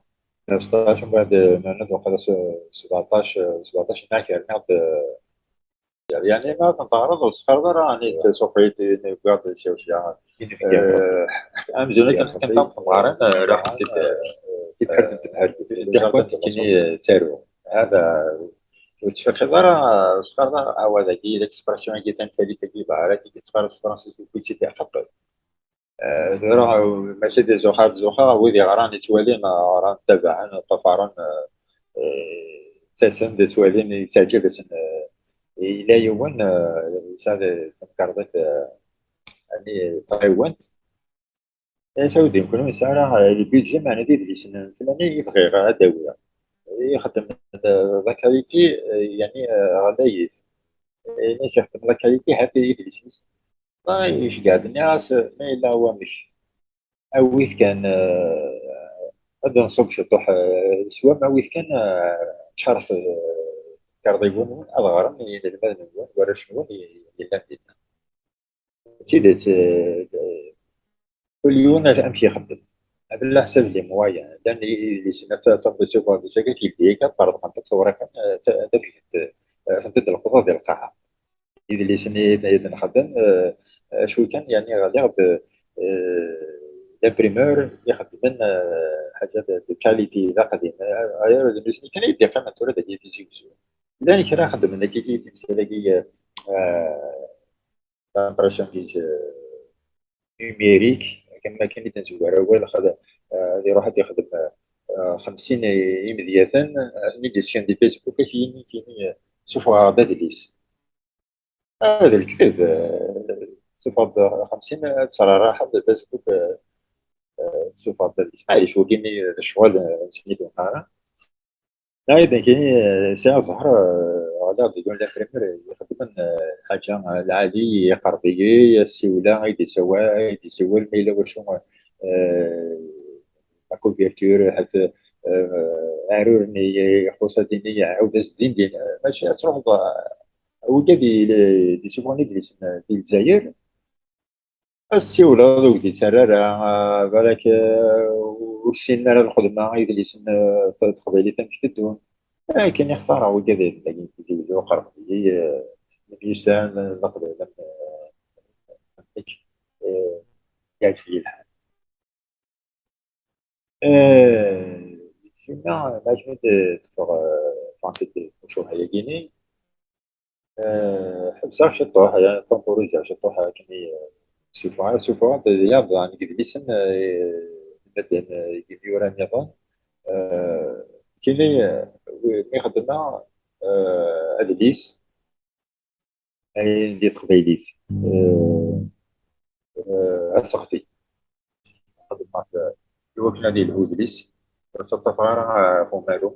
Eh, seṭṭac, mbeɛd, eh, nerna-d waqila s-, sbeɛṭac, eh, sbeɛṭac n akal, neɣ d, eh, yani, ma tneṭɛreḍ, ur tesxareḍ ara, ɛni d tasuqit, i n-, wwiɣ-d cawcya. Eh, amzun akken, akken tam temɣaren, eh, raḥent-id, eh, tibḥirt n tebḥirt, d tiqwant nekkini, eh, ttaruɣ. Hada, ur tettfiqiḍ ara, eh, ur tesxareḍ ara, awal-agi, l'expression-agi, tanfalit-agi, bahar-agi, i tettxareḍ s tefransist, ur tt-id-iqeṭṭel. Eh, tura, eh, mačči d zuxar d zuxar, wid yeɣran, yettwalin, eh, ɣran, ttabaɛen, ṭṭafaren, eh, eh, ttasen-d, ttwalin, yettaɛǧab-asen, eh, yella yiwen, eh, yesɛa tamkarḍit, eh, ɛni, taɣiwant. Eh, s awd-im, kunwi nesɛa ara, eh, le budget, meɛna d idlisen n tmanya i bɣiɣ ad d-awiɣ. Ixeddem, eh, la qualité, eh, yani, eh, ɣlayet. Eh, ini-as ixeddem la qualité, ḥafi idlisen-is. Ma iceggeɛ-d, nniɣ-as, ma yella wamek, awit kan, eh, ad nṣubb ciṭuḥ, eh, swam, awit kan, eh, ččaret, eh, ikarḍiwen-nwen, ad ɣren yinelmaden-nwen, warrac-nwen, i, yellan dinna. D tidet, eh, kul yiwen amek ixeddem. Ɛla ḥsab les moyens. Llan i-, idlisen, ad ta-, tabsuba d tagi, tibdi akka, terḍqent akk tewriqin, eh, ta-, tafgent, eh, tent-id-leqḍeɣ di lqaɛa. Idlisen i, i d-nxeddem, eh, acu kan, yani, ɣliɣ-d, eh, d imprimeur ixeddmen, eh, ḥaǧa de, de qualité, d aqdim. Eh, aya d nutni kan i d-iqqimen tura dagi Tizi Wezzu. Llan kra xeddmen dagi timsal-agi, eh, l'impression des, euh, numérique, akken akken i d-nezwar awal, xad-, eh, ad iruḥ ad ixdem, eh, xemsin i-, imedyaten, eh, mi d-yesken di Facebook, ad k-yini, yini, eh, sufɣeɣ-d adlis. Ah, d lekdeb, eh, sufɣeɣ-d xemsin, ad tesrarraḥeḍ di Facebook, eh, eh, sufɣeɣ-d adlis. Maɛlic, wagini d ccɣel, eh, ur nesɛi ara. Ay, d nekkini, eh, sɛiɣ zzher, eh, ɣliɣ-d deg yiwen l'imprimeur ixeddmen, eh, lḥaǧa, eh, lɛali, iqerreb-iyi, as-siwleɣ, ay d-isawal, ay d-isiwel, ma yella wacu, eh, la couverture, ḥafi, eh, aɛrur-nni ixuṣṣ ad ini, iɛawed-as-d din din, eh, mačči ad truḥeḍ, eh, wigad i, d isuffɣen idlisen, eh, di Lezzayer, ad ssiwleḍ ur k-d-yettarra ara, ah, balak, eh, ur ssinen ara lxedma, idlisen, eh, t-, teqbaylit amek teddun. Akken i xtareɣ wigad dagi n Tizi Wezzu, qerben-iyi, eh, myussan, eh, leqbayel am, eh, am nekk, eh, yeɛǧeb-iyi lḥal. Eh, sina, lɛejma d-, teffeɣ, eh, ffɣent-d tmucuha-yagini. Eh, ḥebseɣ ciṭuḥ, yani, temporiseɣ ciṭuḥ akken i, eh, ssufɣeɣ, ssufɣeɣ-d yaḍ, yani, deg idlisen, eh, n medden, eh, deg imyura nniḍen. Eh, kini, eh, mi xeddmeɣ, eh, adlis, ay, di teqbaylit, eh, eh, aseɣti. Xedmeɣ-t, eh, iwakken ad yelhu udlis, ur ttaṭṭafeɣ ara, eh, ɣef umalu.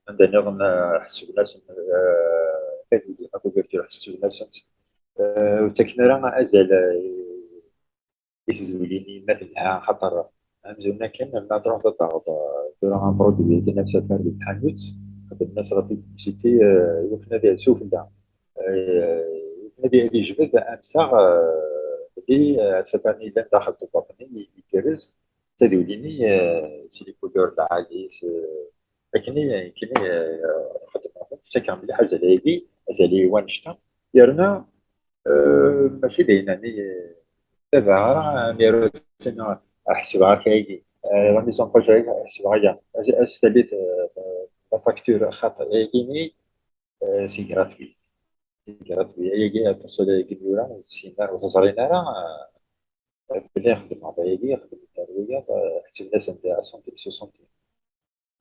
Anda nniḍen, eh, ḥesben-asen, eh, taguli, la couverture, ḥesben-asent, eh, ur ttaken ara azal, eh, i tedwilin-nni ma telha, xaṭer amzun akken ma truḥeḍ ad taɣeḍ, eh, tura un produit akken ad tafar di tḥanut, xedmen-as la publicité, eh, iwakken ad yers ufella. Eh, iwakken ad, ad yejbed amsaɣ, eh, di, eh, asafar-nni yellan daxel tubaḍ-nni, i-, igerrez, d tadwilin-nni, eh, s les couleurs lɛali, s, akken i, akken i, eh, xeddmeɣ-tent, ttakeɣ mliḥ azal-agi, azal-i wannect-a, yerna, eh, mačči d ayen ɛni, eh, tabaɛ ara, amiru ttini, ḥesbeɣ akka-agi, eh, la mise en page, ḥesbeɣ aya, as, as talit, eh, la facture, xaṭer ayagi-ni, eh, c'est gratuit. C'est gratuit. Ayagi, aṭas n yimyura ur ssinen ara, ur t-ẓrin ara, eh, belli xedmeɣ-d ayagi, xedmen-d ar wiyaḍ, eh, ḥesben-asen-d à centimes, soixante centimes.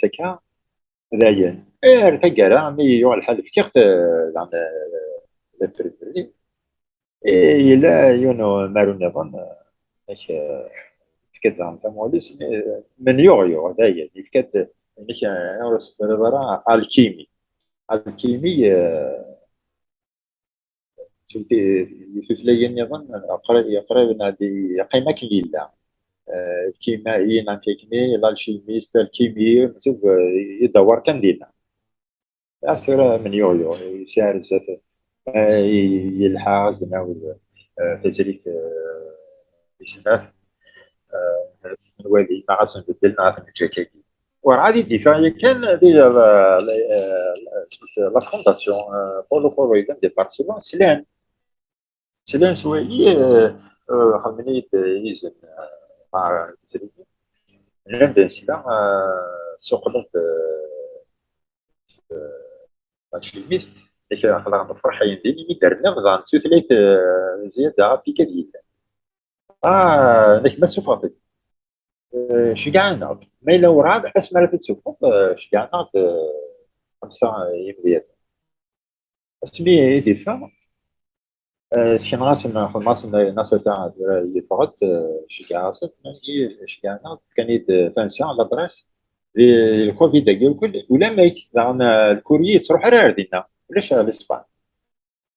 ass-akka, dayen. Ar taggara, mi yuɣ lḥal, fkiɣ-t, eh, daɣen, eh, la preuve-nni. Eh, yella yiwen umaru nniḍen, eh, nek, eh, yefka-d daɣen tamuɣli-s, eh, men yuɣ yuɣ, dayen, yefka-d, nek, eh, ur s-terriḍ ara, alkimi. Alkimi, eh, tutlayin nniḍen, qrib, qrib ad yeqqim akken yella. Eh, lkima, i nantikmi, l'alchimiste, l'alchimie, eh, idawar kan dinna. Ɣas tura men yuɣ yuɣ, yesɛa zdat, eh, yelḥa, ad d-nawi, eh, tazrigt, eh, tis snat, eh, ad ten-nwali, neɣ ad ten-nbeddel, neɣ ad ten-neǧǧ akkagi. Werɛad i d-yefka yakan déjà la, la, eh, la, la fondation, eh, Paulo Coelho, yellan di Barcelone, slan. Slan s wayi, eh, eh, xedmen-iyi-d izen, eh, ɣer tezrigin. Nnan-d, sla, eh, tessuqleḍ, eh, eh, alchimiste, nek aql-aɣ nefreḥ ayen din, imi d-terniḍ daɣen tutlayt, eh, zzyada ɣef tikkad yellan. Ah, nek ma tessufɣeḍ-t-id, eh, ceggɛen-aɣ-d. Ma yella werɛad, asmi ara t-id-tessufɣeḍ, eh, ceggɛen-aɣ-d, eh, xemsa yimedyaten. Asmi i d-yeffeɣ, eh, sekneɣ-asen, xedmeɣ-asen, nniɣ-as ata tura yeffeɣ-d, eh, ceggɛeɣ-asen, ceggɛen-aɣ-d, fkan-iyi-d tansa, l'adresse, di lcovid-agi, ulamek, daɣen, eh, lkuryi yettruḥ ara ar dinna, ulac ar l'Espagne.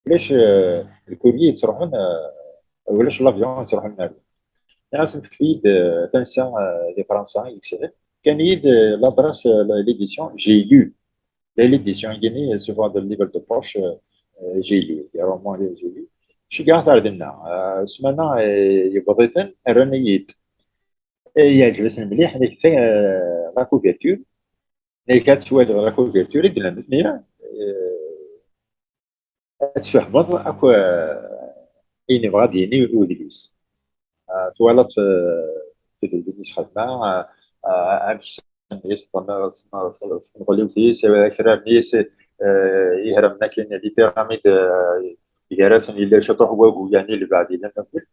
Ulac, eh, lkuryi yettruḥun, eh, ulac l'avion yettruḥun ar dinna. Nniɣ-asen fket-iyi-d, eh, tansa, eh, di Fransa i yeshel. Fkan-iyi-d, eh, l'adresse, eh, l'édition J'ai lu. L'édition-agi-nni, souvent de livre de poche, euh, euh, J'ai lu, des romans, J'ai lu. Ceggɛeɣ-t ar dinna. Euh, ssmana, euh, yewweḍ-iten, rran-iyi-d. Eh, yeɛǧeb-asen mliḥ, nek ta, euh, la couverture. Nek ad twaliḍ la couverture i d-nnan, euh, ad tfehmeḍ akk, euh, ayen yebɣa ad d-yini udlis. Ah, twalaḍ, eh, tigeldiwin i s-xedmeɣ, ah, ah, amek s-, s-, s-, s-, s-, tmeɣliwt-is, eh, akraren-is, eh, ihramen akken, les pyramides, eh, gar-asen yella ciṭuḥ wagu, yani lebɛed yellan akked,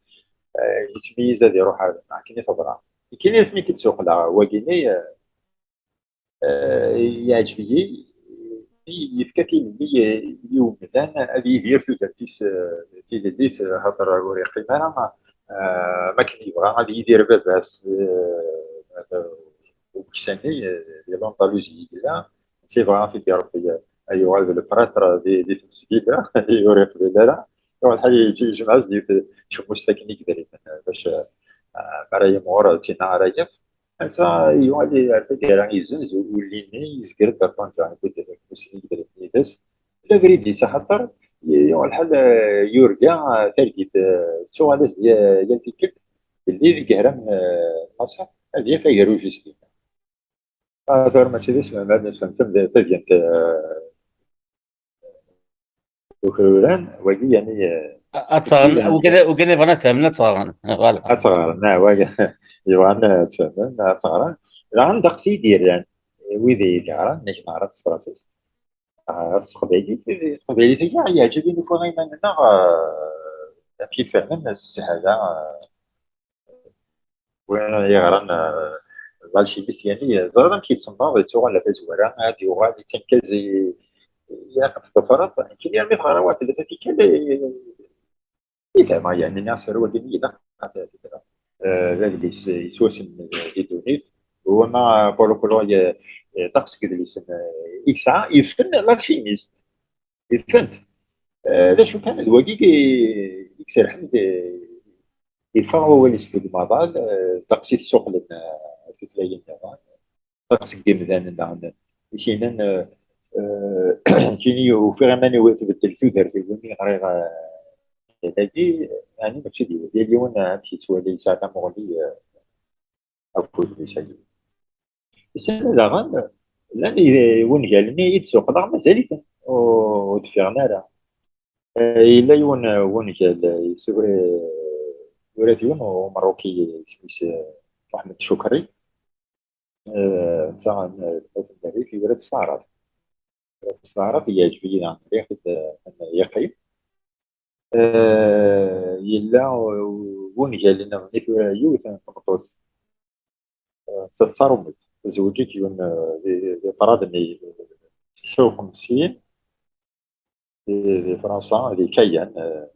eh, yettmeyyiz ad iruḥ ar dinna, akken i teḍra. Nekkini asmi k-id-suqleɣ wagini, eh, eh, yeɛǧeb-iyi, yefka tilelli i umdan ad yidir tudert-is, eh, tilellit, eh, axaṭer ur yeqqim ara, eh, makken yebɣa ad yidir baba-s, eh, umeksa-nni, eh, di l'Andalusie i yella, netta yebɣa ad t-id-iṛebbi, eh, ad yuɣal d le prêtre di, di tmezgida, ur yeqbil ara. Yuɣal lḥal yejmeɛ-as-d yiwet tcemmust akken i yedrimen, eh, bac, eh, mi ara yimɣur d tinna ara yaf. Ass-a yuɣal ar taggara yezzenz ulli-nni, yezger-d ar Ṭanja, yewwi-d afus-nni yedrimen yid-s. D abrid-is, axaṭer yuɣal lḥal, eh, yurga, eh, targit, eh, tettuɣal-as-d ya-, yal tikkelt, belli deg yihramen, eh, n Maṣer, ad yaf agerruj-is dinna. Ah, tura mačči d isem, ma ad nessefhem tadyant, eh, ukruran, wagi, yani, eh, ad ttaɣen, wigi, yani, wigi yebɣan ad fehmen, ad ttaɣen. Voilà. Ad ttaɣen, ah, wagi, yebɣan ad fehmen, ad ttaɣen. Daɣen ddeqs i d-yerran, eh, wid i d-yeɣran, nek neɣra s tefransist. Ah, s teqbaylit, s teqbaylit-agi, yeɛǧeb-iyi nufa iman-nneɣ, eh, amek i fehmen s sshala, eh, win yeɣran, eh, d alchimiste, yani, ẓriɣ amek yettembaḍ, yettuɣal ɣer tazwara, ad yuɣal yettenkaz i, i, ad t-tḍefreḍ. Nekkini armi teɣra waḥed tlata tikkal, eh, i fehmeɣ, yani, aserwal-nni yella, eh, d adlis, eh, yettwassen, eh, di ddunit. Wama Paulo Coelho, eh, eh, ṭṭaq seg yedlisen, eh, i yesɛa, ifen l'alchimiste. Ifen-t. Eh, d acu kan, d wagi i, i iserḥen d, iffeɣ wawal-is deg umaḍal, eh, ṭṭaq i tessuqlen, eh, tutlayin nniḍen, ṭṭaq seg yimdanen daɣen. Ikinen, eh, eh, kini ufiɣ iman-iw tbeddel tudert-iw imi ɣriɣ, eh, dagi, yani mačči d yiwet. Yal yiwen, eh, amek yettwali, yesɛa tamuɣli, eh, akked udlis-agi. Issin daɣen, llan i-, wungal-nni i d-suqleɣ, mazal-iten ur, ur d-ffiɣen ara. Eh, yella yiwen, eh, wungal, eh, yura-t yiwen umeṛṛuki, isem-is, eh, Muḥemmed Cukri. Eh, netta, eh, d Lmerrif, yura-t s taɛrabt. Yura-t s taɛrabt, yeɛǧeb-iyi daɣen, rriɣ-t-id, eh, yeqqim. Eh, yella, eh, wungal nniḍen i tura yiwet n tmeṭṭut, eh, d taṛumit, tezweǧ-d yiwen, eh, di, di ṭṭrad-nni setta u xemsin, di, di Fransa, di Cayenne, eh,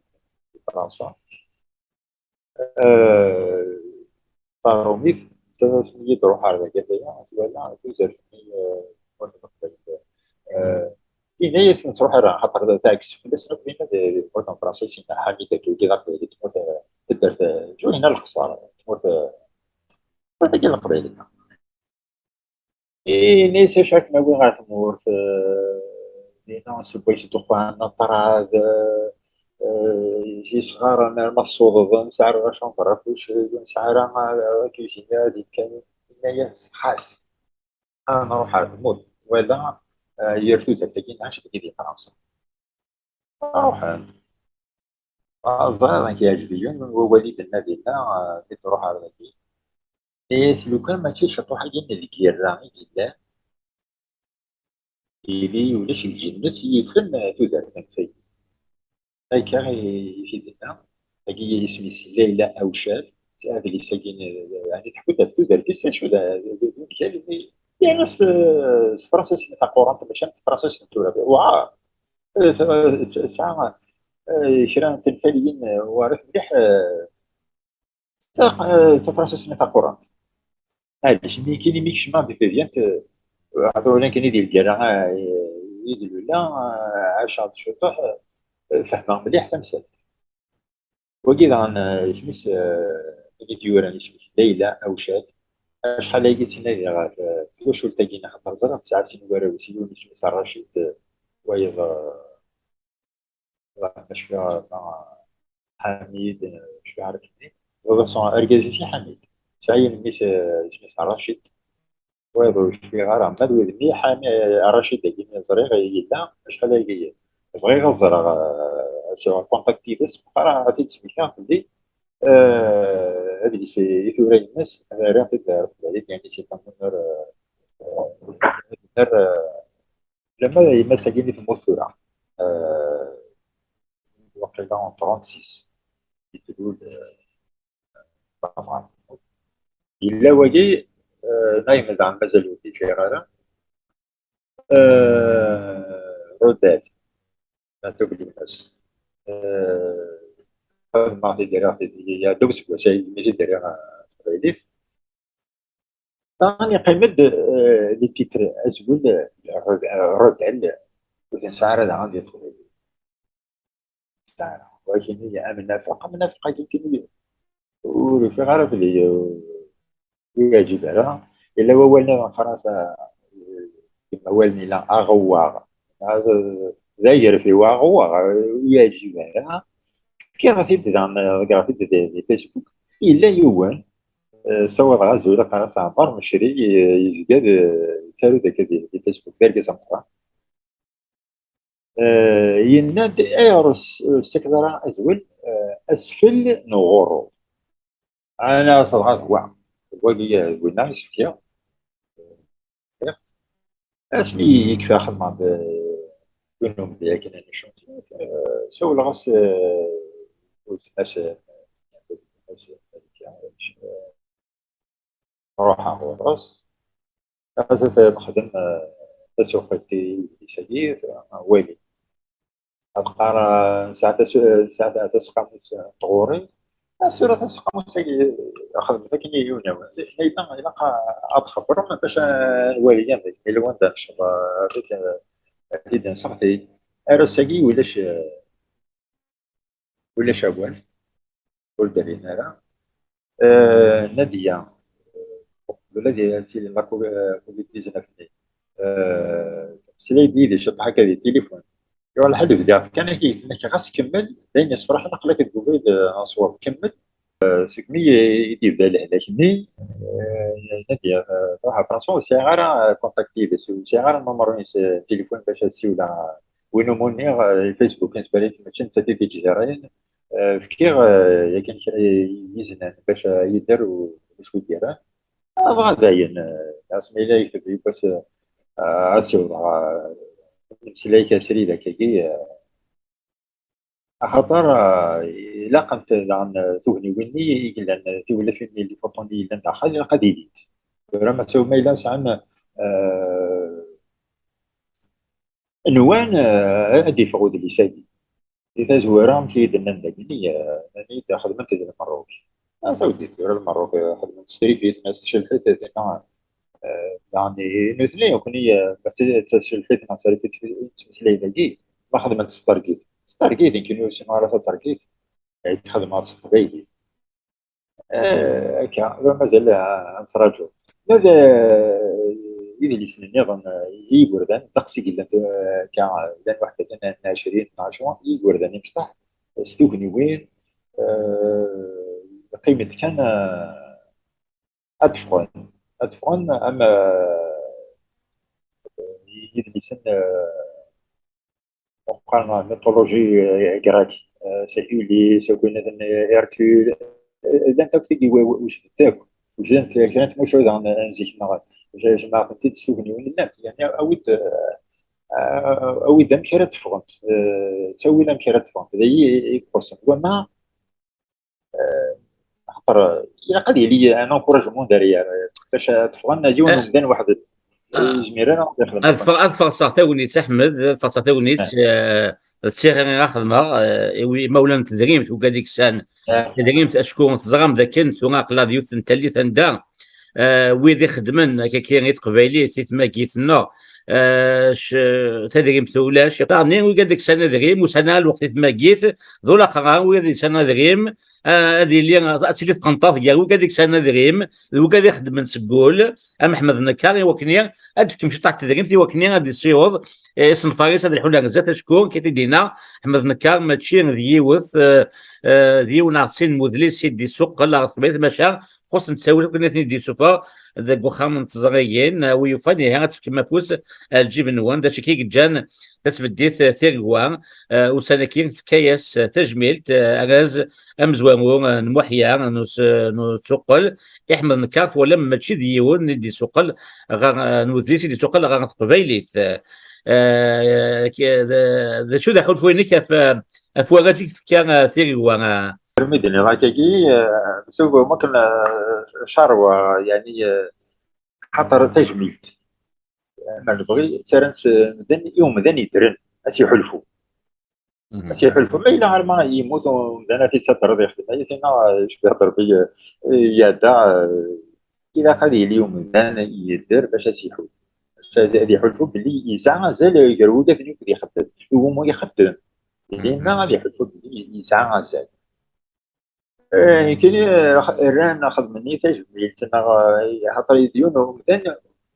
di Fransa. Eh, taṛumit, asmi i d-ruḥeɣ ar dagi, twala tudert-nni, eh, ur tmeṭṭel. Eh, yenna-yasen ur ttruḥ ara, xaṭer teɛkes fell-asen akk dinna di, di tmurt n Fransa, yenna Ḥamid, akka, wigi d aqbayli, tmurt, eh, taddart, eh, Ǧuhina lexṣara, tmurt, eh, tmurt-agi n Leqbayel. Ini-as acu ara kem-awiɣ ɣer tmurt, eh, dinna ssewway s ddexxan, ṭṭrad, eh, eh, s yisɣaren arma tessewḍeḍ, nesɛa ara la chambre à coucher, ur nesɛi ara, eh, la cuisine, ad yekkan, yenna-yas xas, ad nruḥ ɣer tmurt, wala, eh, yir tudert-agi nɛac dagi di Fransa. Ruḥen. Ah, ẓriɣ amek yeɛǧeb-iyi wawal i d-tenna dinna, ah, mi d-ruḥ ɣer dagi. Is lukan mačči ciṭuḥ-agi n lgirra i yellan, ili ulac lǧennet yifen, ah, tudert am tagi. Akka i, i t-id-tenna. Tagi isem-is Layla Awcal, adlis-agi n, yani, teḥku-d ɣef tudert-is, acu d, d, d, d, yerna s, s tefransist taqurant, mačči am tefransist n tura. Weɛɛa. Eh, t-, t-, tesɛa, eh, kra n tenfaliyin, eh, warit mliḥ, eh, taq-, eh, tafransist-nni taqurant. Maɛlic, mi kini mi kecmeɣ di Deviant, eh, ɣef wawlan kan i di lgara, eh, i d-lula, eh, ɛaceɣ-d ciṭuḥ, eh, fehmeɣ mliḥ tamsalt. Wagi daɣen, eh, isem-is, eh, wagi d-yuran isem-is Layla Awcad. Acḥal ay yettnadi ɣef, eh, twacult-agi, axaṭer ẓriɣ tesɛa sin warraw-is, yiwen isem-is Racid, eh, wayeḍ, eh, ma cfiɣ, ma Ḥamid, eh, cfiɣ ara kemmi. Baba-s, argaz-is i Ḥamid. Tesɛa yiwen mmi-s, eh, isem-is Racid. Wayeḍ ur cfiɣ ara. Ma d wid-nni, Ḥami-, eh, Racid-agi mi ẓriɣ yella, acḥal ay bɣiɣ ad ẓreɣ, eh, ad sɛuɣ contact yid-s, meqqar ad t-id-smektiɣ fell-i, eh, adlis i, i tura yemma-s, ad rreɣ-t-id ɣer teqbaylit, yani c'est un honneur, eh, eh, un honneur, eh, lemmer d yemma-s-agi i temmut tura, eh, waqila en trente-six i tlul, eh, Yella wagi, eh, nayen daɣen mazal ur t-id-ffiɣ ara. Eh, Rodal, Matub Limas. Eh, xedmeɣ tidiraɣt, iɛedda useggas-a mi t-id-rriɣ, eh, s teqbaylit. Daɣen yeqqim-d, eh, les titres azwel, eh, Rodal, ur t-nesɛi ara daɣen di teqbaylit. Wagi-nni amnafeq, amnafeq-agi-nni ur ufiɣ ara belli, eh, ur yeɛǧib ara. Yella wawal niḍen qqaren-as, eh, imawalen yella aɣewwaɣ. D, d agerfiw aɣewwaɣ, ur yeɛǧib ara. Fkiɣ-t-id daɣen, ḍeggreɣ-t-id di, di Facebook. Yella yiwen, eh, ssawaḍeɣ azul, qqaren-as Ɛmer Mecri, eh, yezga d, yettaru-d akka di, di Facebook, d argaz ameqqran. Eh, yenna-d, ayɣer ur s-, ur tessakeḍ ara azwel, eh, asfel n uɣurru? Ɛni as-, dɣa d wa, d wagi, eh, d winna i s-fkiɣ. Asmi i yekfa xedmeɣ-d, eh, yiwen n umedya akken ad nicunti, eh, sawleɣ-as, eh, i weltma-s, eh, weltma-s, eh, Ruḥeɣ ɣur-s. Ahat nexdem, eh, tasuqilt i yidis-agi, eh, wali. Ad qqar, eh, nesɛa tasu-, nesɛa ta-, taseqqamut, eh, n tɣuri. Asura taseqqamut-agi, eh, xedmet akken i yiwen awal. Ma yella ilaq a-, ad txebrem bac a-, nwali yan deg ilwan d anceb, eh, deg, eh, ad t-id-nseɣti. Ar ass-agi ulac, eh, ulac awal. Ur d-rrin ara. Eh, Nadia, eh, uqbel ad tili la co-, eh, covid dix-neuf-nni, eh, temmeslay-d yid-i ciṭṭaḥ akka di tilifun. Yuɣal lḥal bdiɣ kan akka i tenna-k, ɣas kemmel, d ayen yessefraḥen, aql-ak deg ubrid, eh, aṣwab, kemmel. Eh, segmi i d-yebda lehlak-nni, eh, Nadia, eh, truḥ ɣer Fransa, ur sɛiɣ ara, eh, contact yid-s, ur sɛiɣ ara numeṛ-ines, eh, n tilifun bac ad siwleɣ, eh, win umi nniɣ, eh, Facebook, mačči nettat i t-id-yeǧǧaren, eh, fkiɣ, eh, yakan kra n yiznan bac ad yi-d-terr u-, acu i d-yerran. Ah, dɣa dayen, eh, asmi yella yekteb yiwwas, eh, ad siwḍeɣ, eh, nemmeslay kan srid akkagi, eh, axaṭer, eh, ilaq-ent daɣen, eh, tugniwin-nni i yellan, eh, tiwlafin-nni, les photos-nni yellan daxel, ilaq ad ilint. Tura ma ttawin ma yella sɛan, eh, nwan, eh, ad d-yeffeɣ udlis-agi. Di tazwara, amek i yi-d-nnan dagi, eh, nnan-iyi-d xedmen-t di Lmerruk. Ah, tawdit, tura Lmerruk, eh, xedmen s trifit, ma s tcelḥit, eh, dinna, eh, daɣen, eh, nutni, akni, eh, ma s tcelḥit neɣ s trifit i nettmeslay dagi, ma xedmen-t s targit. S targit, nekni ur ssineɣ ara tatargit, eh, xedmeɣ s teqbaylit. Eh, akka, mazal, eh, ad nettraǧu. Ma d, eh, idlisen nniḍen, eh, i yigerdan, ddeqs i yellan, eh, akka, llan waḥed kan n ɛecrin neɣ ɛecra, i yigerdan imecṭaḥ, s tugniwin, eh, qqiment kan, eh, ad ffɣen, ad ffɣen am, eh, yidlisen, eh, qqaren mythologie, eh, grecque, eh, s Ulysse, s win-nniḍen, eh, Hercule, eh, llant akk tigi, w-, w-, wejden-t akk, wejden-t kra n tmucuha n, n zik-nneɣ, je-, jemɛeɣ-tent-id s tugniwin llant, yani awi-d, eh, eh, awi-d amek ara d-ffɣent, eh, ttawil amek ara d-ffɣent, d ayi i, i ixuṣṣen. Wama, eh, axaṭer ilaq ad yili un encouragement derrière, eh, bac ad ffɣen yiwen umdan weḥd-s. Ur yezmir ara ad ixdem. Ad ffeɣ-, ad ffeɣseɣ tagnit, Aḥmed, ad ffeɣseɣ tagnit, eh, d tiɣri ara xedmeɣ, eh, i wi-, imawlan n tedrimt, ugad iksan tedrimt, acku teẓram dakken tura aql-aɣ d yiwet n tallit anda, eh, wid ixeddmen akkaki i teqbaylit, i tmagit-nneɣ, eh, c-, tadrimt ulac. Daɣen, wigad iksan adrim, ussan-a lweqt i tmagit, d ulaqrar, wigad iksan adrim, eh, ad yili, ad tili tqenṭert gar wigad iksan adrim d wigad ixeddmen seg wul, am Ḥmed Nekkar, i wakken ad d-tefkem ciṭṭaḥ n tedrimt, i wakken ad d-issiweḍ, eh, isenfar-is ad lḥun ar zdat, acku, akka i t-id-yenna Ḥmed Nekkar, mačči d yiwet, eh, eh, d yiwen neɣ sin n udlis i d-isuqqel ɣer teqbaylit, maca xuṣṣen ttawil akk akken ad ten-id-yessufeɣ deg uxxam n teẓrigin, eh, wi yufan, ihi ad tefkem afus ar lǧib-nwen. D acu i yeǧǧan tasbeddit, eh, Tiregwa, eh, ussan-agi tefka-yas, eh, tajmilt, eh, arraz amezwaru, eh, n Muḥya, n us-, n usuqqel, i Ḥmed Nekkar, twalam, mačči d yiwen i d-isuqqel ɣer, eh, n udlis i d-isuqqel ɣer teqbaylit. Eh, k-, d, d acu d aḥulfu-inek ɣef, ɣef warraz i tefka, eh, Tiregwa, eh? Armi d-nniɣ akkagi, eh, msub, makken, eh, carwa, yani, eh, xaṭer tajmilt. Eh, ma nebɣi, ttarran-tt, eh, medden i umdan yeddren, ad s-iḥulfu. Mhm. Ad s-iḥulfu. Ma yella arma yemmut umdan, ad t-id-taddreḍ ixdem. Ay tinna, eh, icebbiḥ-d Rebbi, eh, iɛedda, eh, ilaq ad yili umdan yedder bac ad s-iḥulfu. Bac ad, ad iḥulfu belli yesɛa azal gar wigad-nni akked ixeddem. Iwumi ixeddem. Dinna ad iḥulfu belli yesɛa azal. Eh, nekkini, eh, rran xedmen-iyi tajmilt, neɣ, eh, axaṭer d yiwen umdan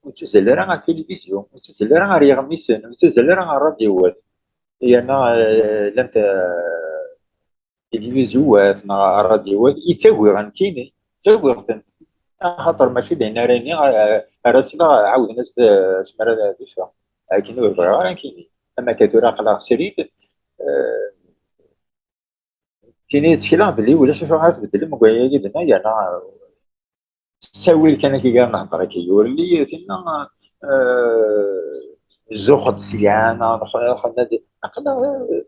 ur ttazzal ara ɣer tilivizyu, ur ttazzal ara ɣer yiɣmisen, ur ttazzal ara ɣer rradyuwat. Yerna, eh, llant, eh, tilivizyu-wat neɣ rradyuwat, yettagi ɣer nekkini, ttagiɣ-tent. Axaṭer mačči d ayen ara iniɣ, eh, ar ass-a ɛawden-as-d, eh, asmi ara d-iffeɣ. Akken ur bɣiɣ ara nekkini. Am akka tura aql-aɣ srid, eh, Kini ttekleɣ belli ulac acu ara tbeddlem deg waya yid-neɣ, yerna s ttawil kan akka gar nehder akka, ur lliɣ tinna, eh, zuxeɣ-d sya, neɣ nxedna-d, aql-aɣ, eh,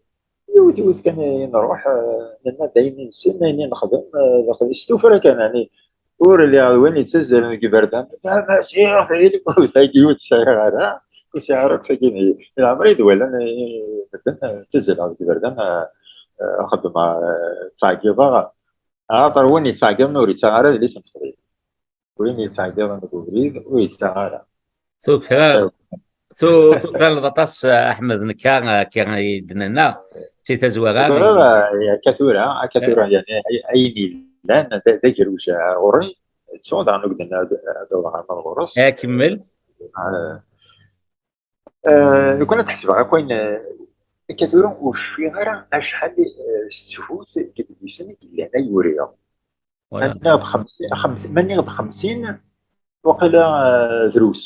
yiwet yiwet kan i nruḥ, eh, nenna-d ayen i nessen, ayen i nexdem, eh, d s tuffra kan, yani, Ur lliɣ d win yettazzalen deg iberdan. Tagi ur tt-sɛiɣ ara. Ur sɛiɣ ara akk tagi. Leɛmer i d-walan, eh, medden, eh, ttazzaleɣ deg iberdan, eh, eh, xeddmeɣ, eh, ttɛeggiḍeɣ. Axaṭer win yettɛeggiḍen ur yettaɣ ara adlis n teqbaylit. Win yettɛeggiḍen deg ubrid ur yettaɣ ara. Tuker. Tu-, tukreḍ aṭas, eh, Ḥmed, nekka, eh, akka i d-nenna, si tazwara. Tukreḍ, eh, akka tura, akka tura, yani, ay-, ayen yellan d, d agerruj ar ɣur-i, ttuɣ daɣen ur d-nenna ad, ad awḍeɣ arma d ɣur-s. Akemmel. Eh, eh, lukan ad ḥesbeɣ akk ayen, eh, akka tura ur cfiɣ ara acḥal, eh, s ttbut n yedlisen i yellan ay uriɣ. Voilà. Ma nniɣ-d xemsin, xems-, ma nniɣ-d xemsin, waqila, eh, drus.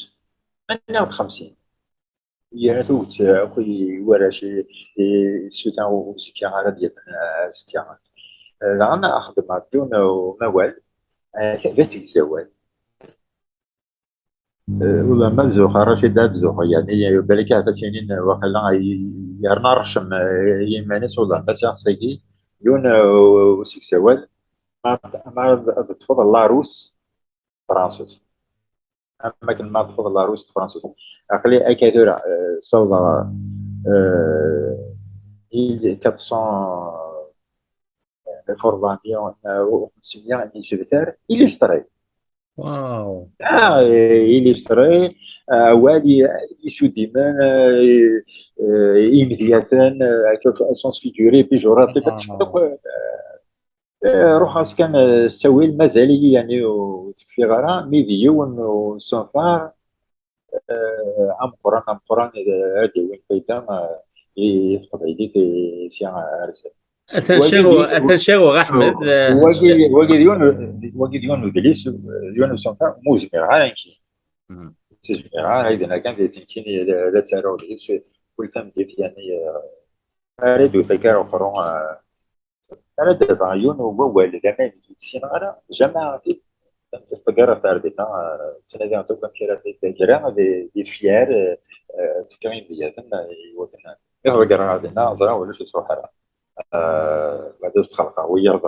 Ma nniɣ-d xemsin. Yerna tuget, eh, akk i warrac i, i, i suta uzekka ara d-yafen, eh, azekka. Eh, daɣen xedmeɣ-d yiwen umawal, eh, d asegzawal. Eh, ulamma d Zuxx, Racid At Zuxx, yani, balak ahat ad s-inin, waqila, ay-, yerna rrcem, eh, i yiman-is, ulamma sɛiɣ-t-agi, yiwen, eh, usegzawal, ma, ma ad teṭṭfeḍ Larus Francis. Am akken ma teṭṭfeḍ Larus Francis. Aql-i akka tura, eh, ssawḍeɣ, eh, mille quatre cents, eh, furḍani, eh, u xemsemya n yisebtar, illustré. Wow. Ah, eh, illustré, eh, awal i, isudimen, eh, eh, imedyaten, eh, akka, sens figuré, péjoratif, ah, akk, eh, eh, ruḥeɣ-as kan, eh, s ttawil, mazal-iyi, yani, ur tt-kfiɣ ara, mi d yiwen n usenfar, eh, ameqqran, ameqqran, eh, ad d-yawin fayda, eh, i, i teqbaylit, i, sya ar zdat. Atan caru, atan caru, Ḥmed, eh, wagi, wagi d yiwen, wagi d yiwen n udlis, d yiwen n usenfar, mu zmireɣ ara nekki. Mhm. Ur zmireɣ ara, ayen kan di tnekkini la, la ttaruɣ deg-s, kul tameddit, yani, eh, ara d-ufak ara uqerru, eh, ara d-afeɣ yiwen n wawal d amaynu ur t-ssineɣ ara, jamais ara t-id-, taggara ɣef ar dinna, eh, ttnadiɣ-d akk amek ara t-id-greɣ di, di tefyar, eh, eh, tefka imedyaten, eh, i wakken mi t-ḍeggreɣ ar dinna, ẓriɣ ulac ur iṣruḥ ara. Eh, bɛed ad s-txelqeɣ wiyaḍ.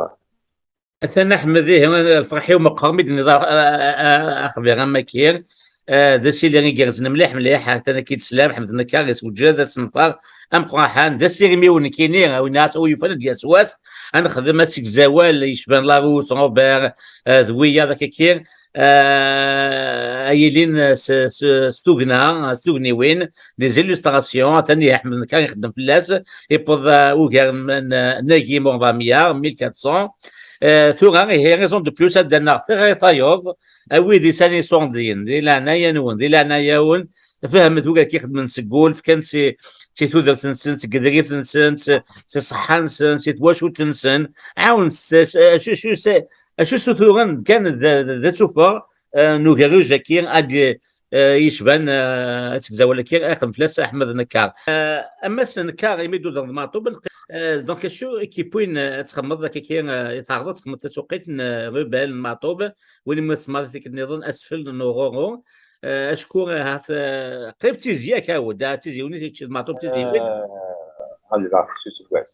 Atan Ḥmed, ihi, lferḥ-iw meqqer mi d-tenniḍ a-, a-, a-, axbir am waki. Eh, d asili igerrzen mliḥ, mliḥ. Atan akka i d-teslam, Ḥmed Nekkar yesweǧǧed asenfar ameqqran, d asirem-iw nekkini, a win-as, a wi yufan ad d-yas wass, ad nexdem asegzawal yecban Larus, Robert, eh, d wiyaḍ akka-ki, eh, ay ilin s, s, s tugna, s tugniwin, des illustrations, atan ihi Ḥmed Nekkar ixeddem fell-as, iwweḍ, eh, ugar n, n, n agim ur d mya, mille quatre cents. Eh, tura, ihi, raison de plus, ad d-annaɣ tiɣri tayeḍ, a wid isan iṣurdiyen, di leɛnaya-nwen, di leɛnaya-wen, fehmet wigad i ixeddmen seg wul, fkan si, si tudert-nsen, seg gedribt-nsen, si, si ṣṣeḥḥa-nsen, si twacult-nsen, ɛawnet, acu, acu, acu suturen kan d, d, d asufeɣ, eh, n ugerruj-agi ad, eh, yecban, eh, asegzawal-agi, ixdem fell-as Ḥmed Nekkar. Eh, a Mass Nekkar, imi d-tudeḍ Maɛṭub, eh, donc acu i k-yewwin, eh, ad txedmeḍ akka-agi, eh, tɛerḍeḍ ad txedmeḍ tasuqilt n, eh, Rebelle n Maɛṭub, win umi tsemmaḍ tikkelt nniḍen asfel n uɣuru, eh, acku, eh, ahat, eh, qrib d tizi akka awd, ah, tizi yiwen i teččiḍ Maɛṭub tizi yiwen. Eh, ɣelbeɣ s useggas.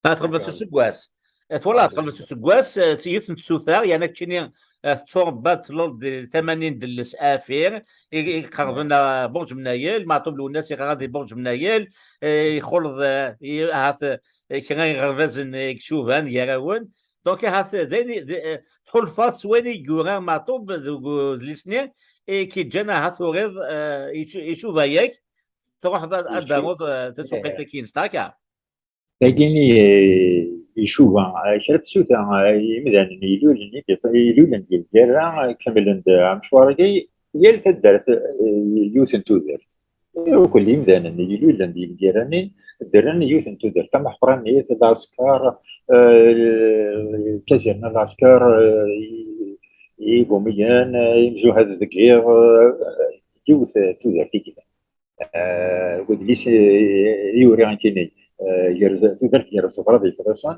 Ah, tɣelbeḍ s useggas. Eh, twalaḍ, tɣelbeḍ s useggas, eh, d yiwet n tsuta, yerna keččini, eh, tetturebbaḍ, tluleḍ di tama-nni n Delles Afir, i, i iqerben, eh, Burǧ Mnayel, Maɛṭub Lwennas iɣra di Burǧ Mnayel, eh, ixuleḍ, eh, i, ahat, eh, kra n yiɣerbazen, eh, icuban gar-awen. Donc, ahat, d ayen i, d, eh, tḥulfaḍ s wayen i yura Maɛṭub deg udlis-nni, i k-yeǧǧan ahat turiḍ, eh, icu-, icuba-yak, truḥeḍ ad, ad d-taruḍ, eh, tasuqilt-agi-ines, d akka? Tagini, eh, icuba, eh, kra n tsuta, eh, imdanen ilulen, i d-, ilulen di lgirra, eh, kemmlen-d amecwar-agi, yal taddart, eh, yiwet n tudert. Eh, akk imdanen ilulen di lgirra-nni, ddren yiwet n tudert tameqqranit, lɛesker, eh, kazirna lɛesker, eh, i, i igumiyen, eh, imjuhad deg yiḍ, eh, yiwet n tudert i yellan. Eh, udlis i, i uriɣ nekkini, eh, gar, tudert gar ẓẓebra d yefḍisen.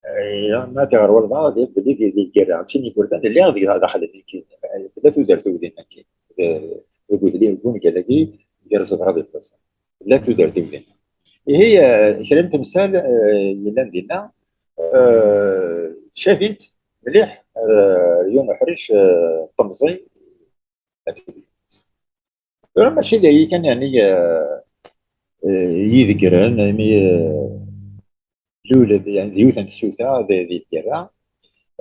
Eh, ma d ɣer walbeɛḍ, belli di, di lgirra, d tin n yigerdan, lliɣ deg daxel nekkini. Eh, tella tudert ugdin nekkini. Eh, deg udli, deg ungal-agi, gar ẓẓebra d yefḍisen. Tella tudert ugdin. Ihi, eh, kra n temsal, eh, yellan dinna, eh, cafint mliḥ, ar, eh, yiwen uḥric, eh, n temẓi. Tura mačči d ayi kan, yeɛni, eh, eh, i yi-ideggren, imi, eh, Lul d, yani, d yiwet n tsuta di, di tgara.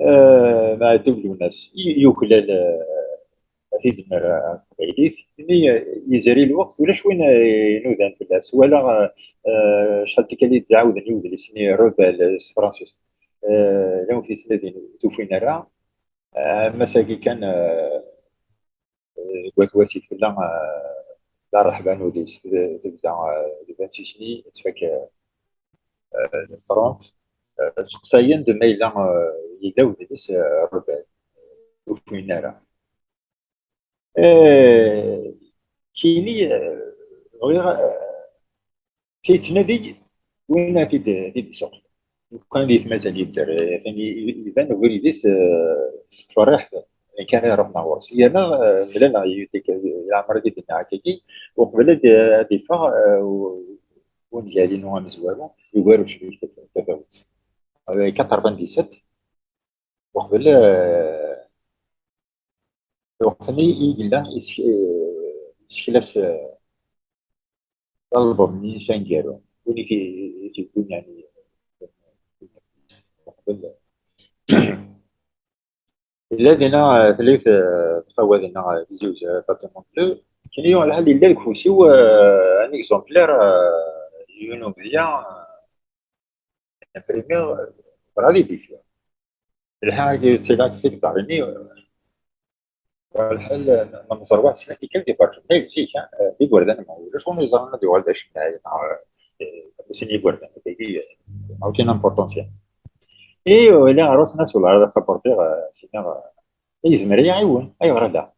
Eh, Mɛatub Lwennas, y-, yuklal, eh, ad t-id-nerr ɣer teqbaylit. Imi, eh, yezri lweqt, ulac win, eh, inudan fell-as. Wala, eh, eh, acḥal tikkal i d-ɛawden i udlis-nni Rebelle, eh, s tefransist. Eh, llan wid yettnadin, ur t-ufin ara. Eh, am ass-agi kan, eh, deg wat wasif tella, eh, la rreḥba n udlis, tebda, eh, di vingt-six mai, tettfak, eh, eh, trente, eh, seqsayen-d ma yella, eh, yella udlis, eh, Rebelle. Ur t-ufin ara. Eh, kini, eh, bɣiɣ, eh, yettnadi win ad t-id-, ad t-id-isuqel. Lukan di tmazal yedder, eh, atan i-, i-, iban ubrid-is, eh, s tferriḥt, ayen kan ara ruḥen ɣur-s. Yerna, eh, mlaleɣ yiwet, leɛmer ad d-nniɣ akkagi, uqbel ad, ad d-iffeɣ, eh, u-, wungal-inu amezwaru, yugar ucrik taf-, tafawet. Eh, quatre-vingt-dix-sept, uqbel, eh, lweqt-nni i yella is-, eh, isekla-s, eh, album-nni s aneggaru. Win i t-, i t-yewwin, yani, uqbel. Yella dinna, eh, tella yiwet, eh, tqawwa dinna, eh, Tizi Uzzu, eh, Fatima Bleu. Kini yuɣ lḥal yella deg ufus-iw, eh, un exemplaire, eh, yiwen ubedya, eh, imprimé, eh, bɣa ad idifi. Lḥal agi ttiliɣ deg tegḍarin-nni, eh, lḥal, eh, nemẓer waḥed snat tikkal di berǧ. Ma zik, eh, d igerdan, ma ulac win yeẓran ad yuɣal d acennay, neɣ, eh, sin yigerdan, dagi, eh, ma ur kan importance. I, ila ɣer wass-nni, wala ara saportiɣ, eh, sina, eh, yezmer ad yi-iɛiwen, ayɣer ala?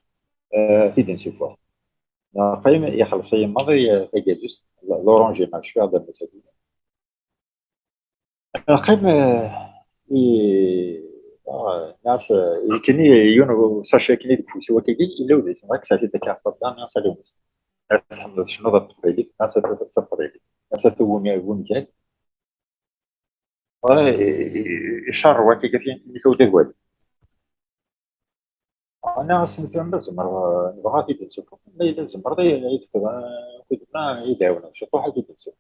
Eh, ad t-id-nsuffeɣ. Neɣ qim ixelleṣ-iyi maḍi, eh, tagadust, l-, l'orange, ma cfiɣ d amasagi. Neɣ qim, eh, i, ah, nas, eh, yekken yiwen usaci akken i deg ufus-iw akkagi, yella udlis, neɣ kkes-it-id akka ɣef ṭṭabla, nas ala wis. Ad tḥemmleḍ tecnuḍ ɣef teqbaylit, nas ad tafeḍ taqbaylit, nas ad tewwem wungal. Ɣer i-, i-, icarrew akka tin, imi tewwet ad wali. Ana asmi tura ma tzemreḍ, eh, nebɣa ad t-id-nsuffeɣ. Ma yella tzemreḍ, ay, ay d-fkeḍ, eh, akud ma i d-ɛawneɣ ciṭuḥ ad t-id-nsuffeɣ.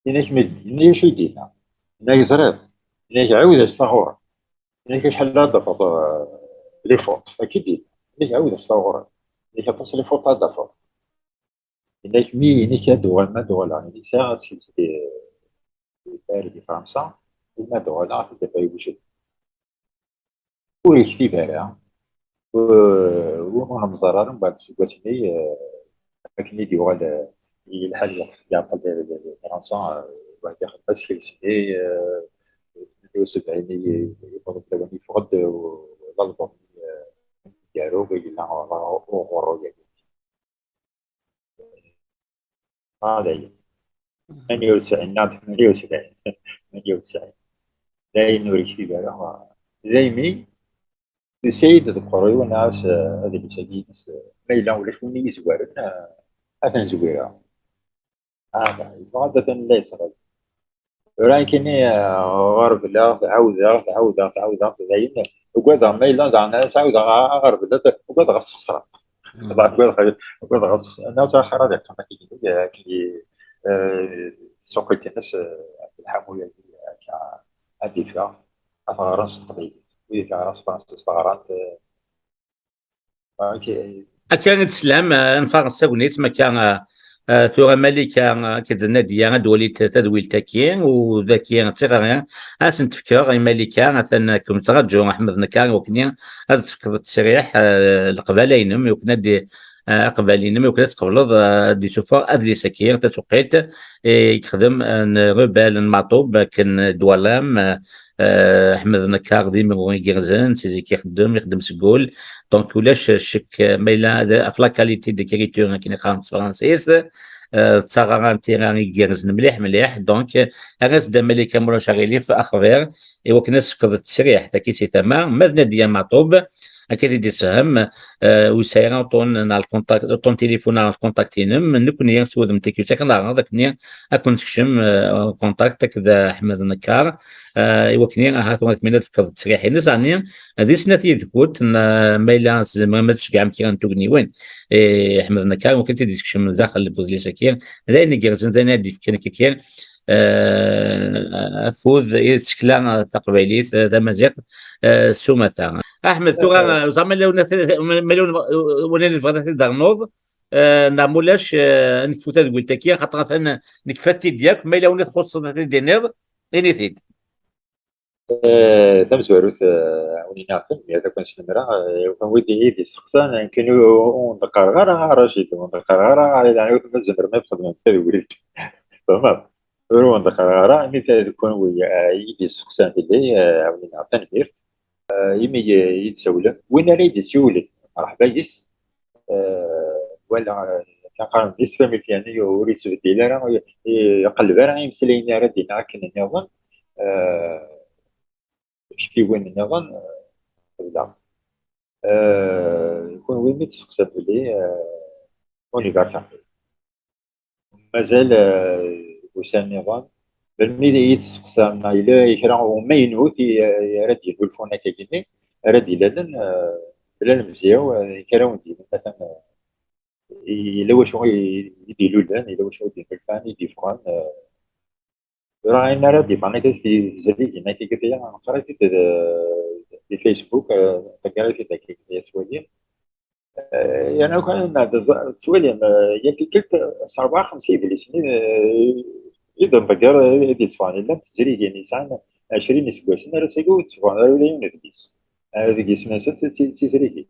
Yenna-k mi d-, yenna-k acu i d-yenna? Yenna-k ẓriɣ. Yenna-k ɛiwed-as taɣuri. Yenna-k acḥal ad d-tafeḍ, eh, les fautes. Akka i d-yenna. Yenna-k ɛiwed-as taɣuri. Yenna-k aṭas les fautes ad d-tafeḍ. Yenna-k mi, yenna-k ad d-uɣal, ma d-uɣaleɣ, yenna-k sɛiɣ asekles di, di Paris, di Fransa, u ma d-uɣaleɣ, ad t-id-afeɣ yewjed. Ur yektib ara, u-, ur nemẓer ara mbeɛd seg wasmi, eh, akken i d-yuɣal, eh, yelḥa lweqt, yeɛṭel di, di, di Fransa, eh, waḥed ixeddem asekles-nni, eh, tmenya u sebɛin i, i, yewweḍ-d lawan yeffeɣ-d, eh, lalbum-nni, eh, aneggaru, i yella ɣer uɣurru-agi. Ah, d ayen. Tmenya u tesɛin, neɣ d tmenya u sebɛin. Tmenya u tesɛin. D ayen ur yektib ara. D aymi, yusa-yi-d deg uqerruy-iw, nniɣ-as, eh, adlis-agi-ines, eh, ma yella ulac win i yi-izwaren, eh, ad ten-zwireɣ. Ah, yebɣa ad atan la yesɣel. Tura nekkini, eh, ɣerbleɣ, ɛawdeɣ, ɛawdeɣ, ɛawdeɣ, dayen, ugadeɣ ma yella daɣen ad s-ɛawdeɣ a-, aɣerbel, ugadeɣ ad t-sxeṣreɣ. Mm. Dɣa ugadeɣ, ugadeɣ ad t-sxeṣreɣ. Nniɣ-as axir ad yeqqim akken i, akken i, eh, tsuqilt-ines, eh, lḥamu-agi, akka, ad d-iffeɣ, ad t-ɣren s teqbaylit. Wid i t-yeɣran s tefransist, ɣran-t, eh, Ok. Akka i d-teslam, eh, neffeɣ s tagnit, ma akka, eh, eh, tura Malika, eh, akked Nadia ad d-walint tadwilt-agi, u dagi d tiɣri ad sent-fkeɣ i Malika, atan kem-ttṛaǧu, Ḥmed Nekka, i wakken ad d-tefkeḍ ttesriḥ, eh, leqbala-inem, i wakken ad d-, eh, aqbal-inem, i wakken ad tqebleḍ, eh, ad d-isuffeɣ adlis-agi, tasuqilt, eh, i yexdem, eh, n Rebelle n Maɛṭub, akken d-twalam, eh, Eh, Ḥmed Nekka d imru igerrzen, si zik ixeddem, ixeddem seg wul. Donc, ulac ccek, eh, ma yella d, ɣef la qualité d'écriture, akken i qqaren s tefransist, eh, d taɣara n tira igerrzen mliḥ, mliḥ. Donc, eh, err-as-d a Malika, ma ulac aɣilif, axbir, i wakken ad tefkeḍ ttesriḥ, taki si tama, ma d Nadia Maɛṭub, Akka i d-isefhem, eh, ur yesɛi ara uṭṭun n lkuntak-, uṭṭun n tilifun neɣ lkuntak-inem, nekkni s wudem n tikyusa kan neɣ ad akken ad ken-sekcem, eh, lkuntak akked Ḥmed Nekkar, eh, i wakken ahat ad tmina tefkeḍ ttesriḥ-ines, ɛni di snat yid-kent, n, ma yella tzemrem ad tceggɛem kra n tugniwin, eh, Ḥmed Nekkar, i wakken ad t-id-isekcem daxel n wedlis-agi, d ayen igerrzen, d ayen ad d-ifken akka, eh, afud i tsekla taqbaylit, eh, tamaziɣt, eh, s umata. Aḥmed, tura, eh, ẓer ma yella win, ma yella win, win yebɣan ad t-id-ternuḍ, eh, neɣ ma ulac, eh, nekfu tadwilt-agi, xaṭer atan nekfa-t-id yakk, ma yella win i txuṣṣeḍ ad t-id-tiniḍ, ini-t-id. Eh, tamezwarut, eh, a wen-iniɣ tanemmirt akk n snemra, eh, i wid i d-isteqsan, nekkini ur, ur, ur n-d-qqareɣ ara a Racid, ur n-d-qqareɣ ara, a, yeɛni, ur tzemrem ad txedmem tadwilt. Tfehmeḍ? Ur wen-d-qqareɣ ara, imi ta-, d kunwi, eh, i d-isteqsan fell-i, eh, a wen-iniɣ tanemmirt. Eh, imi i, i d-tsawlem, win ara yi-d-isiwlen, mreḥba yes. Eh, wala, eh, kan qqaren di tesfamit, yeɛni, ur yettbeddil ara, i, i, iqelleb ara imeslayen ara d-iniɣ akken nniḍen, eh, ickiwen nniḍen, eh, qebleɣ. Eh, kunwi mi d-testeqsam fell-i, eh, ur ibarek. Mazal, eh, ussan nniḍen, melmi i d-testeqsam, yella kra umaynut i, i ara d-yennulfun akka-agi, ara d-ilalen, eh, bla lemzeyya, eh, kra wen-d-yinin, atan, eh, yella wacu i, i d-ilulen, yella wacu i d-innulfan, i d-yeffɣen, eh, tura ayen ara d-iban akka di tezrigin akka, neqra-t-id, eh, di Facebook, eh, neqra-t-id akka s wali. Eh, yerna kan ad tettwalim, eh, yal tikkelt, eh, s rebɛa xemsa idlisen, eh, i d-nḍegger, eh, i d-yetteffɣen. Llant tezrigin yesɛan ɛecrin iseggasen, ar ass-agi ur d-tteffɣen ara ula yiwen udlis. Eh, deg yisem-nsent d ti-, d tizrigin.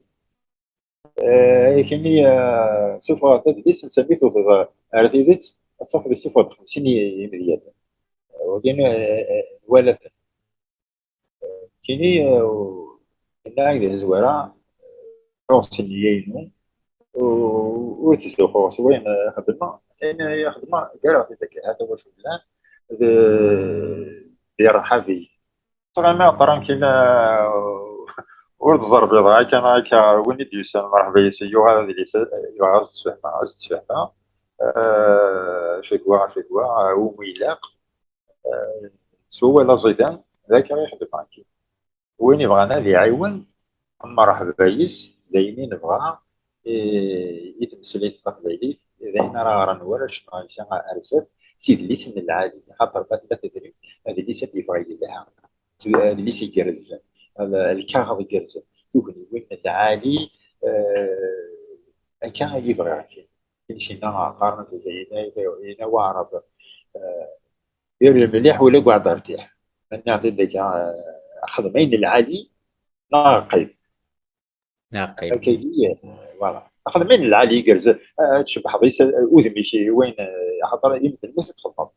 Eh, akini, eh, sufɣeɣ-d adlis, netta mi tewteḍ ar tidet, ad tafeḍ yessufeɣ-d xemsin i-, imedyaten. Eh, wagi, eh, eh, nwala-ten. Eh, kini, eh, u-, yenna-ak di tazwara, eh, uɣ s nniya-inu, u-, ur ttzuxxuɣ s wayen, eh, xeddmeɣ. Ayen i xeddmeɣ, ggareɣ-t-id akka, ha-t-a wacu llan, d, d rrḥab-ik. Ttɣimiɣ tranquille, euh, ur ẓerbiḍeɣ akka neɣ akka, win i d-yusan, mreḥba yes-s, yuɣal adlis, yuɣal ad s-d-sfehmeɣ, ad s-d-sfehmeɣ, euh, cegwa, cegwa, euh, umi ilaq, euh, s wawal aẓidan, d akka i xeddmeɣ akka. Win ibɣan ad iɛiwen, mreḥba yes-s, d ayen i nebɣa, i, i tmeslayt taqbaylit, d ayen ara ɣren warrac neɣ netta ar zdat, s idlisen n lɛali, axaṭer ma tella tedrimt, adlis ad d-yeffeɣ yelha, adlis igerrzen, l-, lkaɣeḍ igerrzen, tugniwin n lɛali, eh, akka i bɣiɣ kan. Incinna qqaren, yina, yina waɛrab, eh, yir lmiliḥ ula deg uɛḍar tiḥ. Ma nniɣ-d akka, eh, xdem ayen lɛali, neɣ qqim. Neɣ qqim. Akkagi, eh, voilà. Xdem ayen lɛali igerrzen, eh, tcebḥeḍ is-, udem-ik i wayen, eh, axaṭer imedden mi txedmeḍ.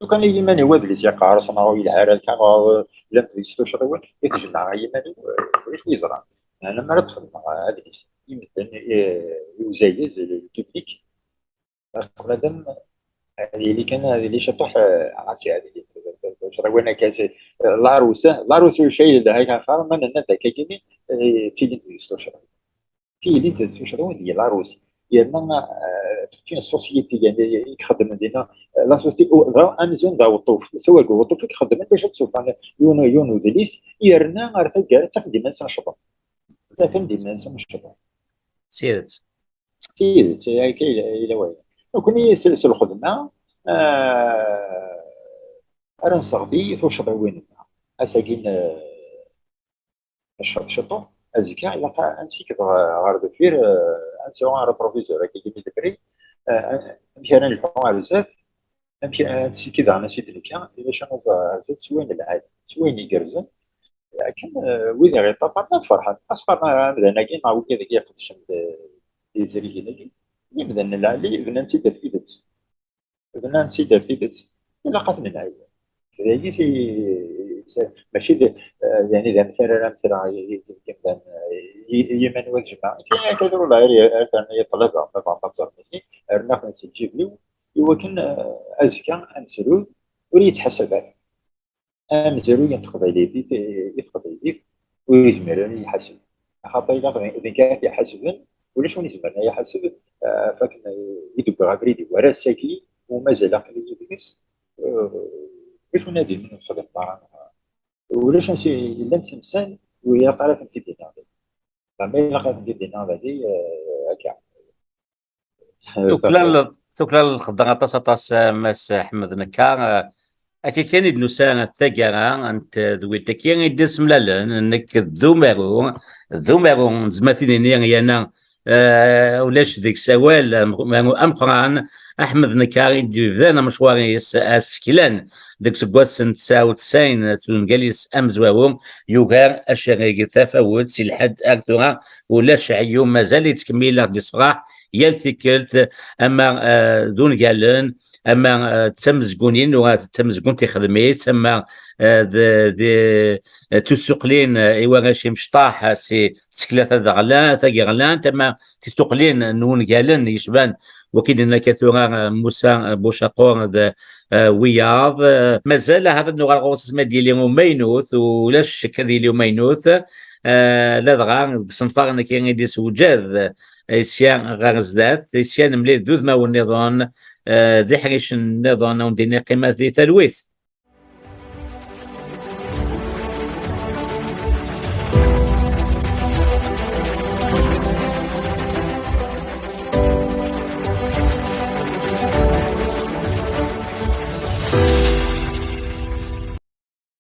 Lukan i yiman-iw adlis yeqqers, neɣ ur yelha ara lkaɣeḍ, llant deg-s tucḍiwin, i t-jemɛeɣ i yiman-iw, eh, ulac wi yeẓran. Meɛna mi ara d-xedmeɣ adlis i medden, eh, i uzayez, le public, madam, ad yili kan, ad yili ciṭuḥ, eh, ɣas ad yili tucḍiwin akka, c'est, eh, larusa, larusa ur yelha kan axaṭer ma nenna-d akka-gini, eh, ttilint deg-s tucḍiwin. Ttilint d tucḍiwin deg larusi. Yerna, eh, toute une société, yani, i ixeddmen dinna, eh, la société, u-, dɣa amzun d aweṭṭuf. Sawal deg uweṭṭuf i ixeddmen bac ad ttufan yiwen, yiwen udlis, yerna ar taggara ttafen-d iman-nsen ccḍen. Ttafen-d iman-nsen ccḍen. S tidet. S tidet, akka i yella, i yella waya. Nekkni s, s lxedma, eh, ara nseɣti tucḍiwin-nneɣ. Ass-agi n, eh, Ciṭ-, ciṭuḥ, azekka ilaq a, ad nsikked ɣer, ɣer deffir, eh, ad nesɛu un rétroviseur, akka, i mi d-brin, eh, amek ara nelḥu ar zdat, amek, eh, ad nsikked daɣen asidel-nni, d acu ara nẓer ar zdat s wayen lɛali, s wayen igerrzen, akken, eh, wid i ɣ-iṭṭafaren ad ferḥen, ad s-qqaren amdan-agi neɣ wigad-agi iqeddcen di, di tezrigin-agi, d imdanen lɛali, bnan-tt-id ɣef tidet. Bnan-tt-id ɣef tidet, ilaq ad ten-nɛiwen. D ayagi i, i, mačči d, eh, yani d amettar ara metreɣ i, i, i yimdanen, eh, i, i yiman-iw ad jemɛeɣ. Kan akka drus lɛir, ar terna i ṭṭlaba, ma bɣan ad ẓren, rniɣ-ten si lǧib-iw, i wakken, eh, azekka amezruy ur yettḥasab ara. Amezruy n teqbaylit i, i teqbaylit ur yezmir ara ad iḥaseb. Axaṭer yella d nekk ara t-iḥasben, ulac win izemren ad iḥaseb, eh, ɣef wakken i d-wwiɣ abrid i war ass-agi, u mazal aql-iyi deg-s, eh, ulac win ad d-yinin ur texdimeḍ ara, neɣ ulac ansi llant temsal ur ilaq ara ad tent-id-iniɣ dagi. Zeɛma ilaq ad tent-id-iniɣ dagi, eh, akka. Eh, tuklaleḍ, tuklaleḍ lxedda aṭas, aṭas, eh, Mass Ḥmed Nekkar. Eh, akka kan i d-nusa taggara n tedwilt-agi i d-isemlalen nekk d umaru, d umaru, nezmer ad t-nini, yerna, eh, ulac deg-s awal, am-, umaru ameqqran, Ḥmed Nekkar, i d-yebdan amecwar-is aseklan deg useggas n tesɛa u tesɛin s ungal-is amezwaru, yugar acerrig Tafawet. Si lḥedd ar tura ulac aɛeyyum, mazal yettkemmil aɣ-d-yessefraḥ yal tikkelt, ama, eh, d ungalen, ama, eh, d tamezgunin, neɣ d tamezgunt ixdem-itt, ama, eh, d, d, d tusuqlin, eh, i warrac imecṭaḥ, eh, si tsekla tadeɣla-, tageɣlant, ama tisuqlin n wungalen yecban wagi d-yenna akka tura, eh, Musa Bucaqur d, eh, wiyaḍ. Eh, mazal ahat ad nuɣal ɣur-s asmi ad yili umaynut, ulac ccek ad yili umaynut, eh, ladɣa deg isenfaren-agi i d-yessewjad, eh, sya ɣer zdat, sya nemlil d udmawen nniḍen, eh, d iḥricen nniḍen, ad wen-d-iniɣ qqimet di talwit.